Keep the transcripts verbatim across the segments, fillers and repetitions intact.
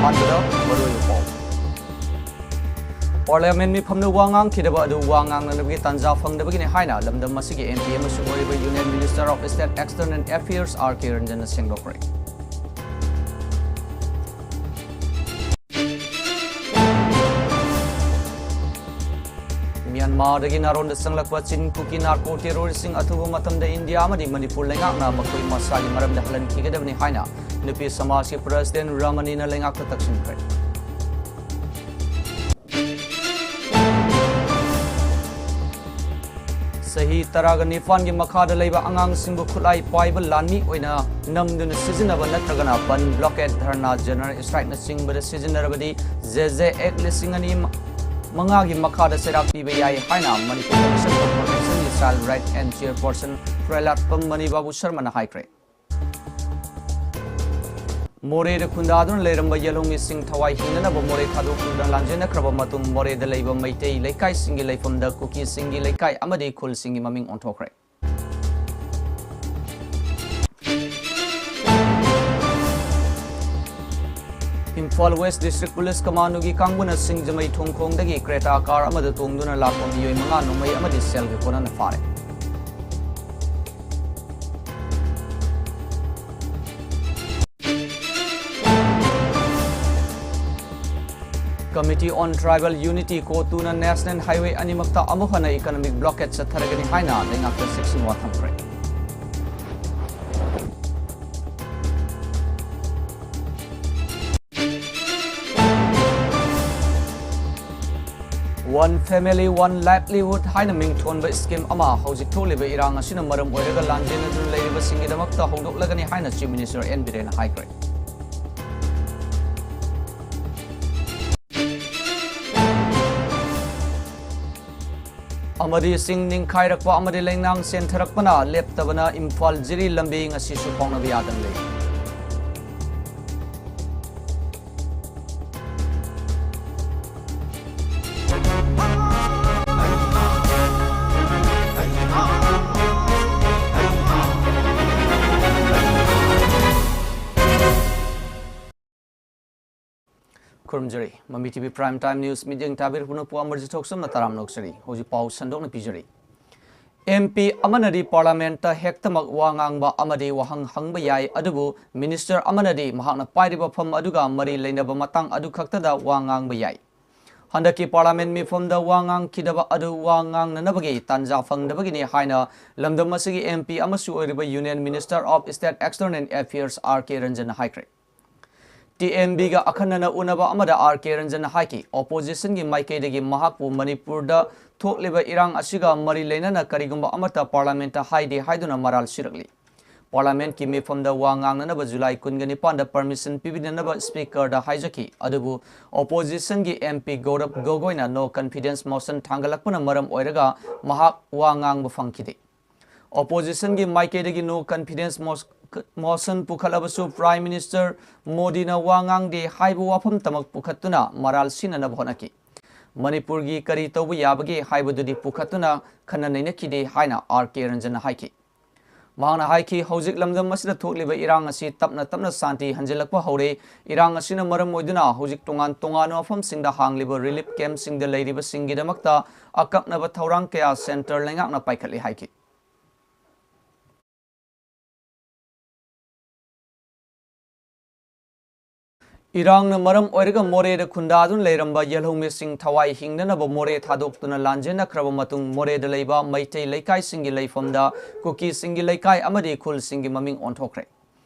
ꯑꯍꯥꯟꯕꯗ ꯃꯔꯨꯑꯣꯏꯕ ꯄꯥꯎ꯫ Parliament ꯃꯤꯐꯝꯗ ꯋꯥ ꯉꯥꯡꯈꯤꯗꯕ ꯑꯗꯨ ꯋꯥ ꯉꯥꯡꯅꯅꯕꯒꯤ ꯇꯥꯟꯖꯥ ꯐꯪꯗꯕꯒꯤꯅꯤ ꯍꯥꯏꯅ ꯂꯝꯗꯝ ꯑꯁꯤꯒꯤ M P ꯑꯃꯁꯨ ꯑꯣꯏꯔꯤꯕ Union Minister of State External Affairs R K ꯔꯟꯖꯟꯅ ꯁꯦꯡꯗꯣꯛꯈ꯭ꯔꯦ꯫ ꯃ꯭ꯌꯥꯟꯃꯥꯔꯗꯒꯤ ꯅꯥꯔꯣꯟꯗ ꯆꯪꯂꯛꯄ ꯆꯤꯟ ꯀꯨꯀꯤ narco terroristꯁꯤꯡ ꯑꯊꯨꯕ ꯃꯇꯝꯗ ꯏꯟꯗꯤꯌꯥ ꯑꯃꯗꯤ ꯃꯅꯤꯄꯨꯔ ꯂꯩꯉꯥꯛꯅ ꯃꯈꯣꯏ ꯃꯁꯥꯒꯤ ꯃꯔꯝꯗ ꯍꯜꯍꯟꯈꯤꯒꯗꯕꯅꯤ ꯍꯥꯏꯅ ꯅꯨꯄꯤ ꯁꯃꯥꯖꯀꯤ President ꯔꯥꯃꯅꯤꯅ ꯂꯩꯉꯥꯛꯇ ꯇꯛꯁꯤꯟꯈ꯭ꯔꯦ꯫ ꯆꯍꯤ ꯇꯔꯥꯒ ꯅꯤꯄꯥꯟꯒꯤ ꯃꯈꯥꯗ ꯂꯩꯕ ꯑꯉꯥꯡꯁꯤꯡꯕꯨ ꯈꯨꯠꯂꯥꯏ ꯄꯥꯏꯕ ꯂꯥꯟꯃꯤ ꯑꯣꯏꯅ ꯅꯝꯗꯨꯅ ꯁꯤꯖꯤꯟꯅꯕ ꯅꯠꯇ꯭ꯔꯒꯅ ꯕꯟ, blockade, ꯙꯔꯅꯥ, general strikeꯅꯆꯤꯡꯕꯗ ꯁꯤꯖꯤꯟꯅꯔꯕꯗꯤ JJAct ꯂꯤꯁꯤꯡ ꯑꯅꯤ ꯃꯉꯥꯒꯤ ꯃꯈꯥꯗ ꯆꯩꯔꯥꯛ ꯄꯤꯕ ꯌꯥꯏ ꯍꯥꯏꯅ Manipur Commission for Protection of Child Right and Chairperson ꯄ꯭ꯔꯍꯂꯥꯗ ꯄꯝꯃꯅꯤ ꯕꯥꯕꯨ ꯁꯔꯃꯅ ꯍꯥꯏꯈ꯭ꯔꯦ꯫ ꯃꯣꯔꯦꯗ ꯈꯨꯟꯗꯥꯗꯨꯅ ꯂꯩꯔꯝꯕ ꯌꯦꯜꯍꯧꯃꯤꯁꯤꯡ ꯊꯋꯥꯏ ꯍꯤꯡꯅꯅꯕ ꯃꯣꯔꯦ ꯊꯥꯗꯣꯛꯇꯨꯅ ꯂꯥꯟꯖꯦꯟꯅꯈ꯭ꯔꯕ ꯃꯇꯨꯡ ꯃꯣꯔꯦꯗ ꯂꯩꯕ ꯃꯩꯇꯩ ꯂꯩꯀꯥꯏꯁꯤꯡꯒꯤ ꯂꯩꯐꯝꯗ ꯀꯨꯀꯤꯁꯤꯡꯒꯤ ꯂꯩꯀꯥꯏ ꯑꯃꯗꯤ ꯈꯨꯜꯁꯤꯡꯒꯤ ꯃꯃꯤꯡ ꯑꯣꯟꯊꯣꯛꯈ꯭ꯔꯦ꯫ ꯏꯝꯐꯥꯜ West District Police Commandoꯒꯤ ꯀꯥꯡꯕꯨꯅ ꯁꯤꯡꯖꯃꯩ ꯊꯣꯡꯈꯣꯡꯗꯒꯤ Creta car ꯑꯃꯗ ꯇꯣꯡꯗꯨꯅ ꯂꯥꯛꯄ ꯃꯤꯑꯣꯏ ꯃꯉꯥ ꯅꯣꯡꯃꯩ ꯑꯃꯗꯤ ꯁꯦꯜꯒ ꯀꯣꯟꯅꯅ ꯐꯥꯔꯦ꯫ Committee on Tribal Unity, CoTUꯅ National Highway ꯑꯅꯤꯃꯛꯇ ꯑꯃꯨꯛ ꯍꯟꯅ economic blockade ꯆꯠꯊꯔꯒꯅꯤ ꯍꯥꯏꯅ ꯂꯩꯉꯥꯛꯇ ꯆꯦꯛꯁꯤꯟ ꯋꯥ ꯊꯝꯈ꯭ꯔꯦ꯫ One Family, One Livelihood ꯍꯥꯏꯅ ꯃꯤꯡꯊꯣꯟꯕ scheme ꯑꯃ ꯍꯧꯖꯤꯛ ꯊꯣꯛꯂꯤꯕ ꯏꯔꯥꯡ ꯑꯁꯤꯅ ꯃꯔꯝ ꯑꯣꯏꯔꯒ ꯂꯥꯟꯖꯦꯟꯅꯗꯨꯅ ꯂꯩꯔꯤꯕꯁꯤꯡꯒꯤꯗꯃꯛꯇ ꯍꯧꯗꯣꯛꯂꯒꯅꯤ ꯍꯥꯏꯅ Chief Minister ꯑꯦꯟ ꯕꯤꯔꯦꯟꯅ ꯍꯥꯏꯈ꯭ꯔꯦ꯫ ꯑꯃꯗꯤ ꯆꯤꯡ ꯅꯤꯡꯈꯥꯏꯔꯛꯄ ꯑꯃꯗꯤ ꯂꯩꯅꯥꯡ ꯆꯦꯟꯊꯔꯛꯄꯅ ꯂꯦꯞꯇꯕꯅ ꯏꯝꯐꯥꯜ ꯖꯤꯔꯤ ꯂꯝꯕꯤ ꯉꯁꯤꯁꯨ ꯐꯥꯎꯅꯕ ꯌꯥꯗꯅ ꯂꯩꯔꯤ꯫ ꯈꯨꯔꯨꯝꯖꯔꯤ꯫ ꯃꯃꯤ ꯇꯤꯚꯤ Prime Time News ꯃꯤꯠꯌꯦꯡ ꯇꯥꯕꯤꯔꯤꯕ ꯄꯨꯝꯅꯃꯛꯄꯨ ꯑꯃꯔꯖꯤꯠ ꯊꯣꯛꯆꯝꯅ ꯇꯔꯥꯝꯅ ꯑꯣꯛꯆꯔꯤ꯫ ꯍꯧꯖꯤꯛ ꯄꯥꯎ ꯁꯟꯗꯣꯛꯅ ꯄꯤꯖꯔꯤ꯫ ꯑꯦꯝ ꯄꯤ ꯑꯃꯅꯗꯤ ꯄꯥꯔꯂꯥꯃꯦꯟꯠꯇ ꯍꯦꯛꯇꯃꯛ ꯋꯥ ꯉꯥꯡꯕ ꯑꯃꯗꯤ ꯋꯥꯍꯪ ꯍꯪꯕ ꯌꯥꯏ, ꯑꯗꯨꯕꯨ ꯃꯤꯅꯤꯁꯇꯔ ꯑꯃꯅꯗꯤ ꯃꯍꯥꯛꯅ ꯄꯥꯏꯔꯤꯕ ꯐꯝ ꯑꯗꯨꯒ ꯃꯔꯤ ꯂꯩꯅꯕ ꯃꯇꯥꯡ ꯑꯗꯨ ꯈꯛꯇꯗ ꯋꯥ ꯉꯥꯡꯕ ꯌꯥꯏ꯫ ꯍꯟꯗꯛꯀꯤ ꯄꯥꯔꯂꯥꯃꯦꯟꯠ ꯃꯤꯐꯝꯗ ꯋꯥ ꯉꯥꯡꯈꯤꯗꯕ ꯑꯗꯨ ꯋꯥ ꯉꯥꯡꯅꯅꯕꯒꯤ ꯇꯥꯟꯖꯥ ꯐꯪꯗꯕꯒꯤꯅꯤ ꯍꯥꯏꯅ ꯂꯝꯗꯝ ꯑꯁꯤꯒꯤ ꯑꯦꯝ ꯄꯤ ꯑꯃꯁꯨ ꯑꯣꯏꯔꯤꯕ Union Minister of State External Affairs R K ꯔꯟꯖꯟꯅ ꯍꯥꯏꯈ꯭ꯔꯦ꯫ ꯇꯤ ꯑꯦꯝ ꯕꯤꯒ ꯑꯈꯟꯅꯅ ꯎꯅꯕ ꯑꯃꯗ ꯑꯥꯔ ꯀꯦ ꯔꯟꯖꯟꯅ ꯍꯥꯏꯈꯤ, ꯑꯣꯄꯣꯖꯤꯁꯟꯒꯤ ꯃꯥꯏꯀꯩꯗꯒꯤ ꯃꯍꯥꯛꯄꯨ ꯃꯅꯤꯄꯨꯔꯗ ꯊꯣꯛꯂꯤꯕ ꯏꯔꯥꯡ ꯑꯁꯤꯒ ꯃꯔꯤ ꯂꯩꯅꯅ ꯀꯔꯤꯒꯨꯝꯕ ꯑꯃꯠꯇ ꯄꯥꯔꯂꯥꯃꯦꯟꯠꯇ ꯍꯥꯏꯗꯦ ꯍꯥꯏꯗꯨꯅ ꯃꯔꯥꯜ ꯁꯤꯔꯛꯂꯤ꯫ ꯄꯥꯔꯂꯥꯃꯦꯟꯠꯀꯤ ꯃꯤꯐꯝꯗ ꯋꯥ ꯉꯥꯡꯅꯅꯕ ꯖꯨꯂꯥꯏ ꯀꯨꯟꯒ ꯅꯤꯄꯥꯟꯗ ꯄꯔꯃꯤꯁꯟ ꯄꯤꯕꯤꯅꯅꯕ ꯁ꯭ꯄꯤꯀꯔꯗ ꯍꯥꯏꯖꯈꯤ, ꯑꯗꯨꯕꯨ ꯑꯣꯄꯣꯖꯤꯁꯟꯒꯤ ꯑꯦꯝ ꯄꯤ ꯒꯧꯔꯕ ꯒꯣꯒꯣꯏꯅ no confidence motion ꯊꯥꯡꯒꯠꯂꯛꯄꯅ ꯃꯔꯝ ꯑꯣꯏꯔꯒ ꯃꯍꯥꯛ ꯋꯥ ꯉꯥꯡꯕ ꯐꯪꯈꯤꯗꯦ꯫ ꯑꯣꯄꯣꯖꯤꯁꯟꯒꯤ ꯃꯥꯏꯀꯩꯗꯒꯤ no confidence motion ꯄꯨꯈꯠꯂꯕꯁꯨ Prime Minister ꯃꯣꯗꯤꯅ ꯋꯥ ꯉꯥꯡꯗꯦ ꯍꯥꯏꯕ ꯋꯥꯐꯝꯇꯃꯛ ꯄꯨꯈꯠꯇꯨꯅ ꯃꯔꯥꯜ ꯁꯤꯅꯅꯕ ꯍꯣꯠꯅꯈꯤ꯫ ꯃꯅꯤꯄꯨꯔꯒꯤ ꯀꯔꯤ ꯇꯧꯕ ꯌꯥꯕꯒꯦ ꯍꯥꯏꯕꯗꯨꯗꯤ ꯄꯨꯈꯠꯇꯨꯅ ꯈꯟꯅ ꯅꯩꯅꯈꯤꯗꯦ ꯍꯥꯏꯅ ꯑꯥꯔ ꯀꯦ ꯔꯟꯖꯟꯅ ꯍꯥꯏꯈꯤ꯫ ꯃꯍꯥꯛꯅ ꯍꯥꯏꯈꯤ, ꯍꯧꯖꯤꯛ ꯂꯝꯗꯝ ꯑꯁꯤꯗ ꯊꯣꯛꯂꯤꯕ ꯏꯔꯥꯡ ꯑꯁꯤ ꯇꯞꯅ ꯇꯞꯅ ꯁꯥꯟꯇꯤ ꯍꯟꯖꯤꯜꯂꯛꯄ ꯍꯧꯔꯦ꯫ ꯏꯔꯥꯡ ꯑꯁꯤꯅ ꯃꯔꯝ ꯑꯣꯏꯗꯨꯅ ꯍꯧꯖꯤꯛ ꯇꯣꯉꯥꯟ ꯇꯣꯉꯥꯟꯕ ꯃꯐꯝꯁꯤꯡꯗ ꯍꯥꯡꯂꯤꯕ ꯔꯤꯂꯤꯐ ꯀꯦꯝꯞꯁꯤꯡꯗ ꯂꯩꯔꯤꯕꯁꯤꯡꯒꯤꯗꯃꯛꯇ ꯑꯀꯛꯅꯕ ꯊꯧꯔꯥꯡ ꯀꯌꯥ ꯁꯦꯟꯇꯔ ꯂꯩꯉꯥꯛꯅ ꯄꯥꯏꯈꯠꯂꯤ ꯍꯥꯏꯈꯤ꯫ ꯏꯔꯥꯡꯅ ꯃꯔꯝ ꯑꯣꯏꯔꯒ ꯃꯣꯔꯦꯗ ꯈꯨꯟꯗꯥꯗꯨꯅ ꯂꯩꯔꯝꯕ ꯌꯦꯜꯍꯧꯃꯤꯁꯤꯡ ꯊꯋꯥꯏ ꯍꯤꯡꯅꯅꯕ ꯃꯣꯔꯦ ꯊꯥꯗꯣꯛꯇꯨꯅ ꯂꯥꯟꯖꯦꯟꯅꯈ꯭ꯔꯕ ꯃꯇꯨꯡ, ꯃꯣꯔꯦꯗ ꯂꯩꯕ ꯃꯩꯇꯩ ꯂꯩꯀꯥꯏꯁꯤꯡꯒꯤ ꯂꯩꯐꯝꯗ ꯀꯨꯀꯤꯁꯤꯡꯒꯤ ꯂꯩꯀꯥꯏ ꯑꯃꯗꯤ ꯈꯨꯜꯁꯤꯡꯒꯤ ꯃꯃꯤꯡ ꯑꯣꯟꯊꯣꯛꯈ꯭ꯔꯦ꯫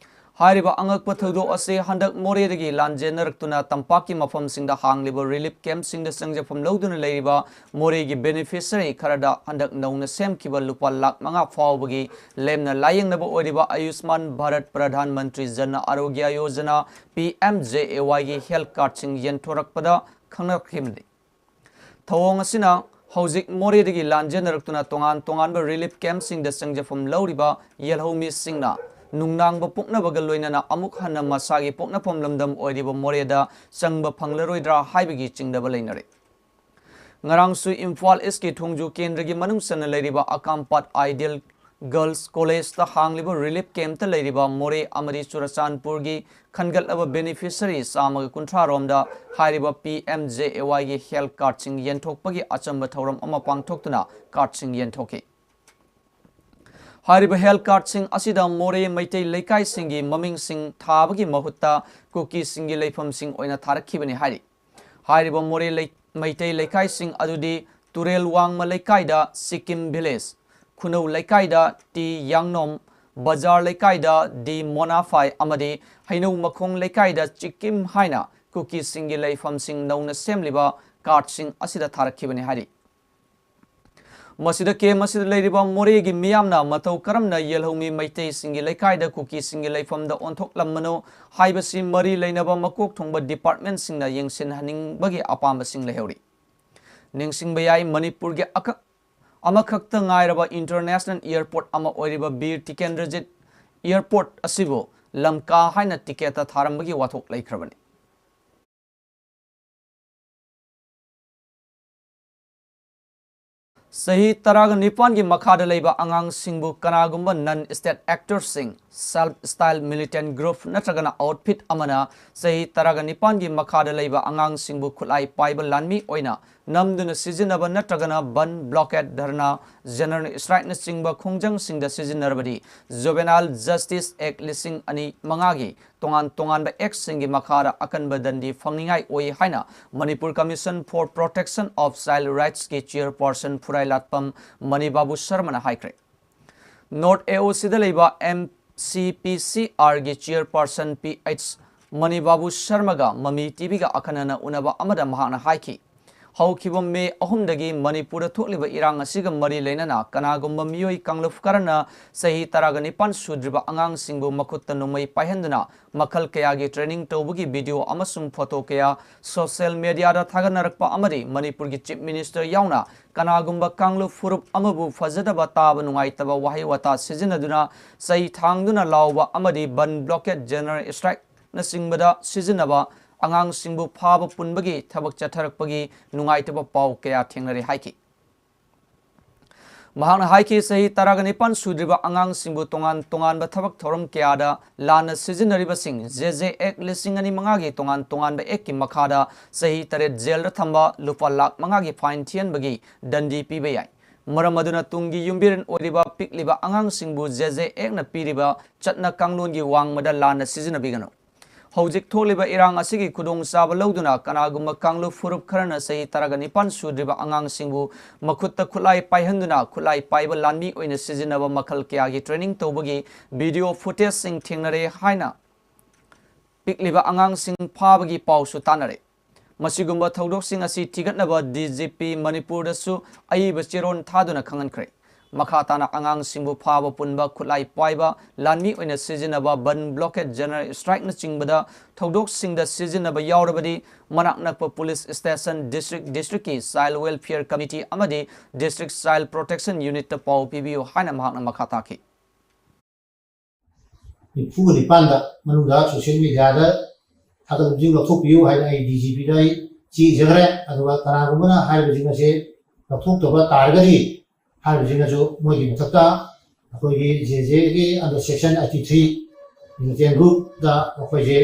ꯍꯥꯏꯔꯤꯕ ꯑꯉꯛꯄ ꯊꯧꯗꯣꯛ ꯑꯁꯤ ꯍꯟꯗꯛ ꯃꯣꯔꯦꯗꯒꯤ ꯂꯥꯟꯖꯦꯟꯅꯔꯛꯇꯨꯅ ꯇꯝꯄꯥꯛꯀꯤ ꯃꯐꯝꯁꯤꯡꯗ ꯍꯥꯡꯂꯤꯕ ꯔꯤꯂꯤꯐ ꯀꯦꯝꯞꯁꯤꯡꯗ ꯆꯪꯖꯐꯝ ꯂꯧꯗꯨꯅ ꯂꯩꯔꯤꯕ ꯃꯣꯔꯦꯒꯤ ꯕꯦꯅꯤꯐꯤꯁꯔꯤ ꯈꯔꯗ ꯍꯟꯗꯛ ꯅꯧꯅ ꯁꯦꯝꯈꯤꯕ ꯂꯨꯄꯥ ꯂꯥꯈ ꯃꯉꯥ ꯐꯥꯎꯕꯒꯤ ꯂꯦꯝꯅ ꯂꯥꯌꯦꯡꯅꯕ ꯑꯣꯏꯔꯤꯕ ꯑꯌꯨꯁꯃꯥꯟ Bharat Pradhan Mantri Jan Arogya Yojana, P M J A ꯋꯥꯏꯒꯤ ꯍꯦꯜꯊ ꯀꯥꯔꯗꯁꯤꯡ ꯌꯦꯟꯊꯣꯔꯛꯄꯗ ꯈꯪꯅꯔꯛꯈꯤꯕꯅꯤ꯫ ꯊꯧꯑꯣꯡ ꯑꯁꯤꯅ ꯍꯧꯖꯤꯛ ꯃꯣꯔꯦꯗꯒꯤ ꯂꯥꯟꯖꯦꯟꯅꯔꯛꯇꯨꯅ ꯇꯣꯉꯥꯟ ꯇꯣꯉꯥꯟꯕ ꯔꯤꯂꯤꯐ ꯀꯦꯝꯞꯁꯤꯡꯗ ꯆꯪꯖꯐꯝ ꯂꯧꯔꯤꯕ ꯌꯦꯜꯍꯧ ꯃꯤꯁꯤꯡꯅ ꯅꯨꯡꯅꯥꯡꯕ ꯄꯣꯛꯅꯕꯒ ꯂꯣꯏꯅꯅ ꯑꯃꯨꯛ ꯍꯟꯅ ꯃꯁꯥꯒꯤ ꯄꯣꯛꯅꯐꯝ ꯂꯝꯗꯝ ꯑꯣꯏꯔꯤꯕ ꯃꯣꯔꯦꯗ ꯆꯪꯕ ꯐꯪꯂꯔꯣꯏꯗ꯭ꯔꯥ ꯍꯥꯏꯕꯒꯤ ꯆꯤꯡꯅꯕ ꯂꯩꯅꯔꯤ꯫ ꯉꯔꯥꯡꯁꯨ ꯏꯝꯐꯥꯜ ꯏꯁꯀꯤ ꯊꯣꯡꯖꯨ ꯀꯦꯟꯗ꯭ꯔꯒꯤ ꯃꯅꯨꯡ ꯆꯟꯅ ꯂꯩꯔꯤꯕ ꯑꯀꯥꯝꯄꯥꯠ ꯑꯥꯏꯗꯤꯌꯦꯜ Girls College ꯇ ꯍꯥꯡꯂꯤꯕ relief camp ꯇ ꯂꯩꯔꯤꯕ ꯃꯣꯔꯦ ꯑꯃꯗꯤ ꯆꯨꯔꯆꯥꯟꯄꯨꯔꯒꯤ ꯈꯟꯒꯠꯂꯕ beneficiary ꯆꯥꯝꯃꯒ ꯀꯨꯟꯊ꯭ꯔꯥ ꯔꯣꯝꯗ ꯍꯥꯏꯔꯤꯕ P M J A Y ꯒꯤ health card ꯁꯤꯡ ꯌꯦꯟꯊꯣꯛꯄꯒꯤ ꯑꯆꯝꯕ ꯊꯧꯔꯝ ꯑꯃ ꯄꯥꯡꯊꯣꯛꯇꯨꯅ card ꯁꯤꯡ ꯌꯦꯟꯊꯣꯛꯈꯤ꯫ ꯍꯥꯏꯔꯤꯕ health card ꯁꯤꯡ ꯑꯁꯤꯗ ꯃꯣꯔꯦ ꯃꯩꯇꯩ ꯂꯩꯀꯥꯏꯁꯤꯡꯒꯤ ꯃꯃꯤꯡꯁꯤꯡ ꯊꯥꯕꯒꯤ ꯃꯍꯨꯠꯇ ꯀꯨꯀꯤꯁꯤꯡꯒꯤ ꯂꯩꯐꯝꯁꯤꯡ ꯑꯣꯏꯅ ꯊꯥꯔꯛꯈꯤꯕꯅꯤ ꯍꯥꯏꯔꯤ꯫ ꯍꯥꯏꯔꯤꯕ ꯃꯣꯔꯦ ꯂꯩ-, ꯃꯩꯇꯩ ꯂꯩꯀꯥꯏꯁꯤꯡ ꯑꯗꯨꯗꯤ ꯇꯨꯔꯦꯜ ꯋꯥꯡꯃ ꯂꯩꯀꯥꯏꯗ ꯁꯤꯛꯀꯤꯝ village, ꯈꯨꯅꯧ ꯂꯩꯀꯥꯏꯗ ꯇꯤ ꯌꯥꯡꯅꯣꯝ, ꯕꯖꯥꯔ ꯂꯩꯀꯥꯏꯗ ꯗꯤ ꯃꯣꯅꯥꯐꯥꯏ ꯑꯃꯗꯤ ꯍꯩꯅꯧ ꯃꯈꯣꯡ ꯂꯩꯀꯥꯏꯗ ꯆꯤꯛꯀꯤꯝ ꯍꯥꯏꯅ ꯀꯨꯀꯤꯁꯤꯡꯒꯤ ꯂꯩꯐꯝꯁꯤꯡ ꯅꯧꯅ ꯁꯦꯝꯂꯤꯕ card ꯁꯤꯡ ꯑꯁꯤꯗ ꯊꯥꯔꯛꯈꯤꯕꯅꯤ ꯍꯥꯏꯔꯤ꯫ ꯃꯁꯤꯗ camp ꯑꯁꯤꯗ ꯂꯩꯔꯤꯕ ꯃꯣꯔꯦꯒꯤ ꯃꯤꯌꯥꯝꯅ ꯃꯇꯧ ꯀꯔꯝꯅ ꯌꯦꯜꯍꯧꯃꯤ ꯃꯩꯇꯩꯁꯤꯡꯒꯤ ꯂꯩꯀꯥꯏꯗ ꯀꯨꯀꯤꯁꯤꯡꯒꯤ ꯂꯩꯐꯝꯗ ꯑꯣꯟꯊꯣꯛꯂꯝꯕꯅꯣ ꯍꯥꯏꯕꯁꯤ ꯃꯔꯤ ꯂꯩꯅꯕ ꯃꯀꯣꯛ ꯊꯣꯡꯕ department ꯁꯤꯡꯅ ꯌꯦꯡꯁꯤꯟꯍꯟꯅꯤꯡꯕꯒꯤ ꯑꯄꯥꯝꯕꯁꯤꯡ ꯂꯩꯍꯧꯔꯤ꯫ ꯅꯤꯡꯁꯤꯡꯕ ꯌꯥꯏ, ꯃꯅꯤꯄꯨꯔꯒꯤ ꯑꯀꯛ-, ꯑꯃꯈꯛꯇ ꯉꯥꯏꯔꯕ international airport ꯑꯃ ꯑꯣꯏꯔꯤꯕ ꯕꯤꯔ ꯇꯤꯀꯦꯟꯗ꯭ꯔꯖꯤꯠ airport ꯑꯁꯤꯕꯨ ꯂꯝꯀꯥ ꯍꯥꯏꯅ ticket ꯊꯥꯔꯝꯕꯒꯤ ꯋꯥꯊꯣꯛ ꯂꯩꯈ꯭ꯔꯕꯅꯤ꯫ ꯆꯍꯤ ꯇꯔꯥꯒ ꯅꯤꯄꯥꯟꯒꯤ ꯃꯈꯥꯗ ꯂꯩꯕ ꯑꯉꯥꯡꯁꯤꯡꯕꯨ ꯀꯅꯥꯒꯨꯝꯕ non state actor ꯁꯤꯡ, self style militant group ꯅꯠꯇ꯭ꯔꯒꯅ outfit ꯑꯃꯅ ꯆꯍꯤ ꯇꯔꯥꯒ ꯅꯤꯄꯥꯟꯒꯤ ꯃꯈꯥꯗ ꯂꯩꯕ ꯑꯉꯥꯡꯁꯤꯡꯕꯨ ꯈꯨꯠꯂꯥꯏ ꯄꯥꯏꯕ ꯂꯥꯟꯃꯤ ꯑꯣꯏꯅ ꯅꯝꯗꯨꯅ ꯁꯤꯖꯤꯟꯅꯕ ꯅꯠꯇ꯭ꯔꯒꯅ ꯕꯟ, blockade, ꯙꯔꯅꯥ, general strike ꯅꯆꯤꯡꯕ ꯈꯣꯡꯖꯪꯁꯤꯡꯗ ꯁꯤꯖꯤꯟꯅꯔꯕꯗꯤ Juvenile Justice Act ꯂꯤꯁꯤꯡ ꯑꯅꯤ ꯃꯉꯥꯒꯤ ꯇꯣꯉꯥꯟ ꯇꯣꯉꯥꯟꯕ act ꯁꯤꯡꯒꯤ ꯃꯈꯥꯗ ꯑꯀꯟꯕ ꯗꯟꯗꯤ ꯐꯪꯅꯤꯡꯉꯥꯏ ꯑꯣꯏ ꯍꯥꯏꯅ Manipur Commission for Protection of Child Rights ꯀꯤ chairperson ꯐꯨꯔꯥꯏꯂꯥꯠꯄꯝ ꯃꯅꯤꯕꯥꯕꯨ ꯁꯔꯃꯅ ꯍꯥꯏꯈ꯭ꯔꯦ꯫ North A O C ꯗ ꯂꯩꯕ M C P C R ꯒꯤ chairperson P H ꯃꯅꯤꯕꯥꯕꯨ ꯁꯔꯃꯒ ꯃꯃꯤ ꯇꯤꯚꯤꯒ ꯑꯈꯟꯅꯅ ꯎꯅꯕ ꯑꯃꯗ ꯃꯍꯥꯛꯅ ꯍꯥꯏꯈꯤ, ꯍꯧꯈꯤꯕ ꯃꯦ ꯑꯍꯨꯝꯗꯒꯤ ꯃꯅꯤꯄꯨꯔꯗ ꯊꯣꯛꯂꯤꯕ ꯏꯔꯥꯡ ꯑꯁꯤꯒ ꯃꯔꯤ ꯂꯩꯅꯅ ꯀꯅꯥꯒꯨꯝꯕ ꯃꯤꯑꯣꯏ ꯀꯥꯡꯂꯨꯞ ꯈꯔꯅ ꯆꯍꯤ ꯇꯔꯥꯒ ꯅꯤꯄꯥꯟ ꯁꯨꯗ꯭ꯔꯤꯕ ꯑꯉꯥꯡꯁꯤꯡꯕꯨ ꯃꯈꯨꯠꯇ ꯅꯣꯡꯃꯩ ꯄꯥꯏꯍꯟꯗꯨꯅ ꯃꯈꯜ ꯀꯌꯥꯒꯤ training ꯇꯧꯕꯒꯤ video ꯑꯃꯁꯨꯡ photo ꯀꯌꯥ social media ꯗ ꯊꯥꯒꯠꯅꯔꯛꯄ ꯑꯃꯗꯤ ꯃꯅꯤꯄꯨꯔꯒꯤ Chief Minister ꯌꯥꯎꯅ ꯀꯅꯥꯒꯨꯝꯕ ꯀꯥꯡꯂꯨꯞ ꯐꯨꯔꯨꯞ ꯑꯃꯕꯨ ꯐꯖꯗꯕ, ꯇꯥꯕ ꯅꯨꯡꯉꯥꯏꯇꯕ ꯋꯥꯍꯩ ꯋꯥꯇꯥ ꯁꯤꯖꯤꯟꯅꯗꯨꯅ ꯆꯩ ꯊꯥꯡꯗꯨꯅ ꯂꯥꯎꯕ ꯑꯃꯗꯤ ꯕꯟ, blockade, general strike ꯅꯆꯤꯡꯕꯗ ꯁꯤꯖꯤꯟꯅꯕ, ꯑꯉꯥꯡꯁꯤꯡꯕꯨ ꯐꯥꯕ ꯄꯨꯟꯕꯒꯤ ꯊꯕꯛ ꯆꯠꯊꯔꯛꯄꯒꯤ ꯅꯨꯡꯉꯥꯏꯇꯕ ꯄꯥꯎ ꯀꯌꯥ ꯊꯦꯡꯅꯔꯦ ꯍꯥꯏꯈꯤ꯫ ꯃꯍꯥꯛꯅ ꯍꯥꯏꯈꯤ, ꯆꯍꯤ ꯇꯔꯥꯒ ꯅꯤꯄꯥꯟ ꯁꯨꯗ꯭ꯔꯤꯕ ꯑꯉꯥꯡꯁꯤꯡꯕꯨ ꯇꯣꯉꯥꯟ ꯇꯣꯉꯥꯟꯕ ꯊꯕꯛ ꯊꯧꯔꯝ ꯀꯌꯥꯗ ꯂꯥꯟꯅ ꯁꯤꯖꯤꯟꯅꯔꯤꯕꯁꯤꯡ, JJ Act ꯂꯤꯁꯤꯡ ꯑꯅꯤ ꯃꯉꯥꯒꯤ ꯇꯣꯉꯥꯟ ꯇꯣꯉꯥꯟꯕ Act ꯀꯤ ꯃꯈꯥꯗ ꯆꯍꯤ ꯇꯔꯦꯠ ꯖꯦꯜꯗ ꯊꯝꯕ, ꯂꯨꯄꯥ ꯂꯥꯈ ꯃꯉꯥꯒꯤ fine ꯊꯤꯍꯟꯕꯒꯤ ꯗꯟꯗꯤ ꯄꯤꯕ ꯌꯥꯏ꯫ ꯃꯔꯝ ꯑꯗꯨꯅ ꯇꯨꯡꯒꯤ ꯌꯨꯝꯕꯤꯔꯦꯟ ꯑꯣꯏꯔꯤꯕ ꯄꯤꯛꯂꯤꯕ ꯑꯉꯥꯡꯁꯤꯡꯕꯨ JJ Act ꯅ ꯄꯤꯔꯤꯕ ꯆꯠꯅ ꯀꯥꯡꯂꯣꯟꯒꯤ ꯋꯥꯡꯃꯗ ꯂꯥꯟꯅ ꯁꯤꯖꯤꯟꯅꯕꯤꯒꯅꯨ꯫ ꯍꯧꯖꯤꯛ ꯊꯣꯛꯂꯤꯕ ꯏꯔꯥꯡ ꯑꯁꯤꯒꯤ ꯈꯨꯗꯣꯡꯆꯥꯕ ꯂꯧꯗꯨꯅ ꯀꯅꯥꯒꯨꯝꯕ ꯀꯥꯡꯂꯨꯞ ꯐꯨꯔꯨꯞ ꯈꯔꯅ ꯆꯍꯤ ꯇꯔꯥꯒ ꯅꯤꯄꯥꯟ ꯁꯨꯗ꯭ꯔꯤꯕ ꯑꯉꯥꯡꯁꯤꯡꯕꯨ ꯃꯈꯨꯠꯇ ꯈꯨꯠꯂꯥꯏ ꯄꯥꯏꯍꯟꯗꯨꯅ ꯈꯨꯠꯂꯥꯏ ꯄꯥꯏꯕ ꯂꯥꯟꯃꯤ ꯑꯣꯏꯅ ꯁꯤꯖꯤꯟꯅꯕ ꯃꯈꯜ ꯀꯌꯥꯒꯤ training ꯇꯧꯕꯒꯤ video footage ꯁꯤꯡ ꯊꯦꯡꯅꯔꯦ ꯍꯥꯏꯅ ꯄꯤꯛꯂꯤꯕ ꯑꯉꯥꯡꯁꯤꯡ ꯐꯥꯕꯒꯤ ꯄꯥꯎꯁꯨ ꯇꯥꯅꯔꯦ꯫ ꯃꯁꯤꯒꯨꯝꯕ ꯊꯧꯗꯣꯛꯁꯤꯡ ꯑꯁꯤ ꯊꯤꯒꯠꯅꯕ DGP ꯃꯅꯤꯄꯨꯔꯗꯁꯨ ꯑꯏꯕ ꯆꯦꯔꯣꯜ ꯊꯥꯗꯨꯅ ꯈꯪꯍꯟꯈ꯭ꯔꯦ꯫ ꯃꯈꯥ ꯇꯥꯅ ꯑꯉꯥꯡꯁꯤꯡꯕꯨ ꯐꯥꯕ ꯄꯨꯟꯕ, ꯈꯨꯠꯂꯥꯏ ꯄꯥꯏꯕ, ꯂꯥꯟꯃꯤ ꯑꯣꯏꯅ ꯁꯤꯖꯤꯟꯅꯕ, ꯕꯟ, blockade, general strike ꯅꯆꯤꯡꯕꯗ ꯊꯧꯗꯣꯛꯁꯤꯡꯗ ꯁꯤꯖꯤꯟꯅꯕ ꯌꯥꯎꯔꯕꯗꯤ ꯃꯅꯥꯛ ꯅꯛꯄ police station, district, district ꯀꯤ child welfare committee ꯑꯃꯗꯤ district child protection unit ꯇ ꯄꯥꯎ ꯄꯤꯕꯤꯌꯨ ꯍꯥꯏꯅ ꯃꯍꯥꯛꯅ ꯃꯈꯥ ꯇꯥꯈꯤ꯫ ꯅꯤꯐꯨꯒ ꯅꯤꯄꯥꯟꯗ ꯃꯅꯨꯡꯗ social media ꯗ ꯊꯥꯒꯠꯂꯕꯁꯤꯡ ꯂꯧꯊꯣꯛꯄꯤꯌꯨ ꯍꯥꯏꯅ ꯑꯩ DGP ꯗ ꯑꯩ ꯆꯦ ꯏꯖꯈ꯭ꯔꯦ꯫ ꯑꯗꯨꯒ ꯀꯅꯥꯒꯨꯝꯕꯅ ꯍꯥꯏꯔꯤꯕꯁꯤꯡ ꯑꯁꯤ ꯂꯧꯊꯣꯛꯇꯕ ꯇꯥꯔꯒꯗꯤ ꯍꯥꯏꯔꯤꯕꯁꯤꯡ ꯑꯁꯨ ꯃꯣꯏꯒꯤ ꯃꯊꯛꯇ ꯑꯩꯈꯣꯏꯒꯤ JJ ꯒꯤ under section eighty three militant group ꯇ ꯑꯩꯈꯣꯏꯁꯦ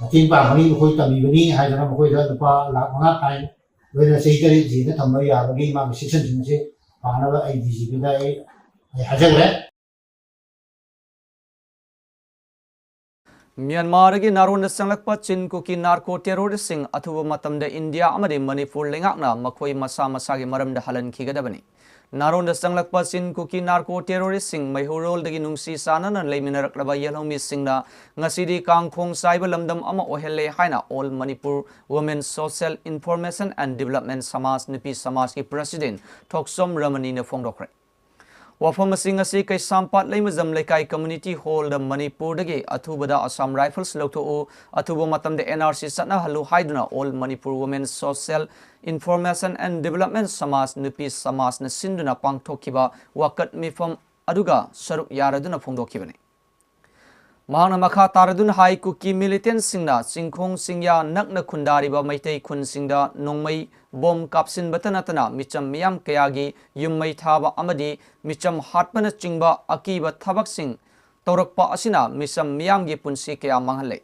ꯃꯇꯦꯡ ꯄꯥꯡꯒꯅꯤ, ꯃꯈꯣꯏ ꯇꯝꯕꯤꯕꯅꯤ ꯍꯥꯏꯗꯅ ꯃꯈꯣꯏꯗ ꯂꯨꯄꯥ ꯂꯥꯈ ꯃꯉꯥ fine, ꯂꯣꯏꯅꯅ ꯆꯍꯤ ꯇꯔꯦꯠ ꯖꯦꯜꯗ ꯊꯝꯕ ꯌꯥꯕꯒꯤ ꯃꯥꯒꯤ section ꯁꯤꯡ ꯑꯁꯤ ꯄꯥꯅꯕ ꯑꯩ DGP ꯗ ꯑꯩ ꯑꯩ ꯍꯥꯏꯖꯈ꯭ꯔꯦ꯫ ꯃ꯭ꯌꯥꯟꯃꯥꯔꯗꯒꯤ ꯅꯥꯔꯣꯟꯗ ꯆꯪꯂꯛꯄ ꯆꯤꯟ ꯀꯨꯀꯤ narco terrorist ꯁꯤꯡ ꯑꯊꯨꯕ ꯃꯇꯝꯗ ꯏꯟꯗꯤꯌꯥ ꯑꯃꯗꯤ ꯃꯅꯤꯄꯨꯔ ꯂꯩꯉꯥꯛꯅ ꯃꯈꯣꯏ ꯃꯁꯥ ꯃꯁꯥꯒꯤ ꯃꯔꯝꯗ ꯍꯜꯍꯟꯈꯤꯒꯗꯕꯅꯤ꯫ ꯅꯥꯔꯣꯟꯗ ꯆꯪꯂꯛꯄ ꯆꯤꯟ ꯀꯨꯀꯤ narco terrorist ꯁꯤꯡ ꯃꯩꯍꯧꯔꯣꯜꯗꯒꯤ ꯅꯨꯡꯁꯤ ꯆꯥꯟꯅꯅ ꯂꯩꯃꯤꯟꯅꯔꯛꯂꯕ ꯌꯦꯜꯍꯧꯃꯤꯁꯤꯡꯅ ꯉꯁꯤꯗꯤ ꯀꯥꯡꯈꯣꯡ ꯆꯥꯏꯕ ꯂꯝꯗꯝ ꯑꯃ ꯑꯣꯏꯍꯜꯂꯦ ꯍꯥꯏꯅ All Manipur Women Social Information and Development ꯁꯃꯥꯖ ꯅꯨꯄꯤ ꯁꯃꯥꯖꯀꯤ president ꯊꯣꯛꯆꯣꯝ ꯔꯃꯅꯤꯅ ꯐꯣꯡꯗꯣꯛꯈ꯭ꯔꯦ꯫ ꯋꯥꯐꯝ ꯑꯁꯤ ꯉꯁꯤ ꯀꯩꯁꯥꯝꯄꯥꯠ ꯂꯩꯃꯖꯝ ꯂꯩꯀꯥꯏ community hall ꯗ ꯃꯅꯤꯄꯨꯔꯗꯒꯤ ꯑꯊꯨꯕꯗ Assam Rifles ꯂꯧꯊꯣꯛꯎ, ꯑꯊꯨꯕ ꯃꯇꯝꯗ NRC ꯆꯠꯅꯍꯜꯂꯨ ꯍꯥꯏꯗꯨꯅ All Manipur Women Social Information and Development ꯁꯃꯥꯖ ꯅꯨꯄꯤ ꯁꯃꯥꯖꯅ ꯁꯤꯟꯗꯨꯅ ꯄꯥꯡꯊꯣꯛꯈꯤꯕ ꯋꯥꯀꯠ ꯃꯤꯐꯝ ꯑꯗꯨꯒ ꯁꯔꯨꯛ ꯌꯥꯔꯗꯨꯅ ꯐꯣꯡꯗꯣꯛꯈꯤꯕꯅꯤ꯫ ꯃꯍꯥꯛꯅ ꯃꯈꯥ ꯇꯥꯔꯗꯨꯅ ꯍꯥꯏ, ꯀꯨꯀꯤ ꯃꯤꯂꯤꯇꯦꯟꯁꯤꯡꯅ ꯆꯤꯡꯈꯣꯡ ꯆꯤꯡꯌꯥ ꯅꯛꯅ ꯈꯨꯟꯗꯥꯔꯤꯕ ꯃꯩꯇꯩ ꯈꯨꯟꯁꯤꯡꯗ ꯅꯣꯡꯃꯩ ꯕꯣꯝ ꯀꯥꯞꯁꯤꯟꯕꯇ ꯅꯠꯇꯅ ꯃꯤꯆꯝ ꯃꯤꯌꯥꯝ ꯀꯌꯥꯒꯤ ꯌꯨꯝ ꯃꯩ ꯊꯥꯕ ꯑꯃꯗꯤ ꯃꯤꯆꯝ ꯍꯥꯠꯄꯅꯆꯤꯡꯕ ꯑꯀꯤꯕ ꯊꯕꯛꯁꯤꯡ ꯇꯧꯔꯛꯄ ꯑꯁꯤꯅ ꯃꯤꯆꯝ ꯃꯤꯌꯥꯝꯒꯤ ꯄꯨꯟꯁꯤ ꯀꯌꯥ ꯃꯥꯡꯍꯜꯂꯦ꯫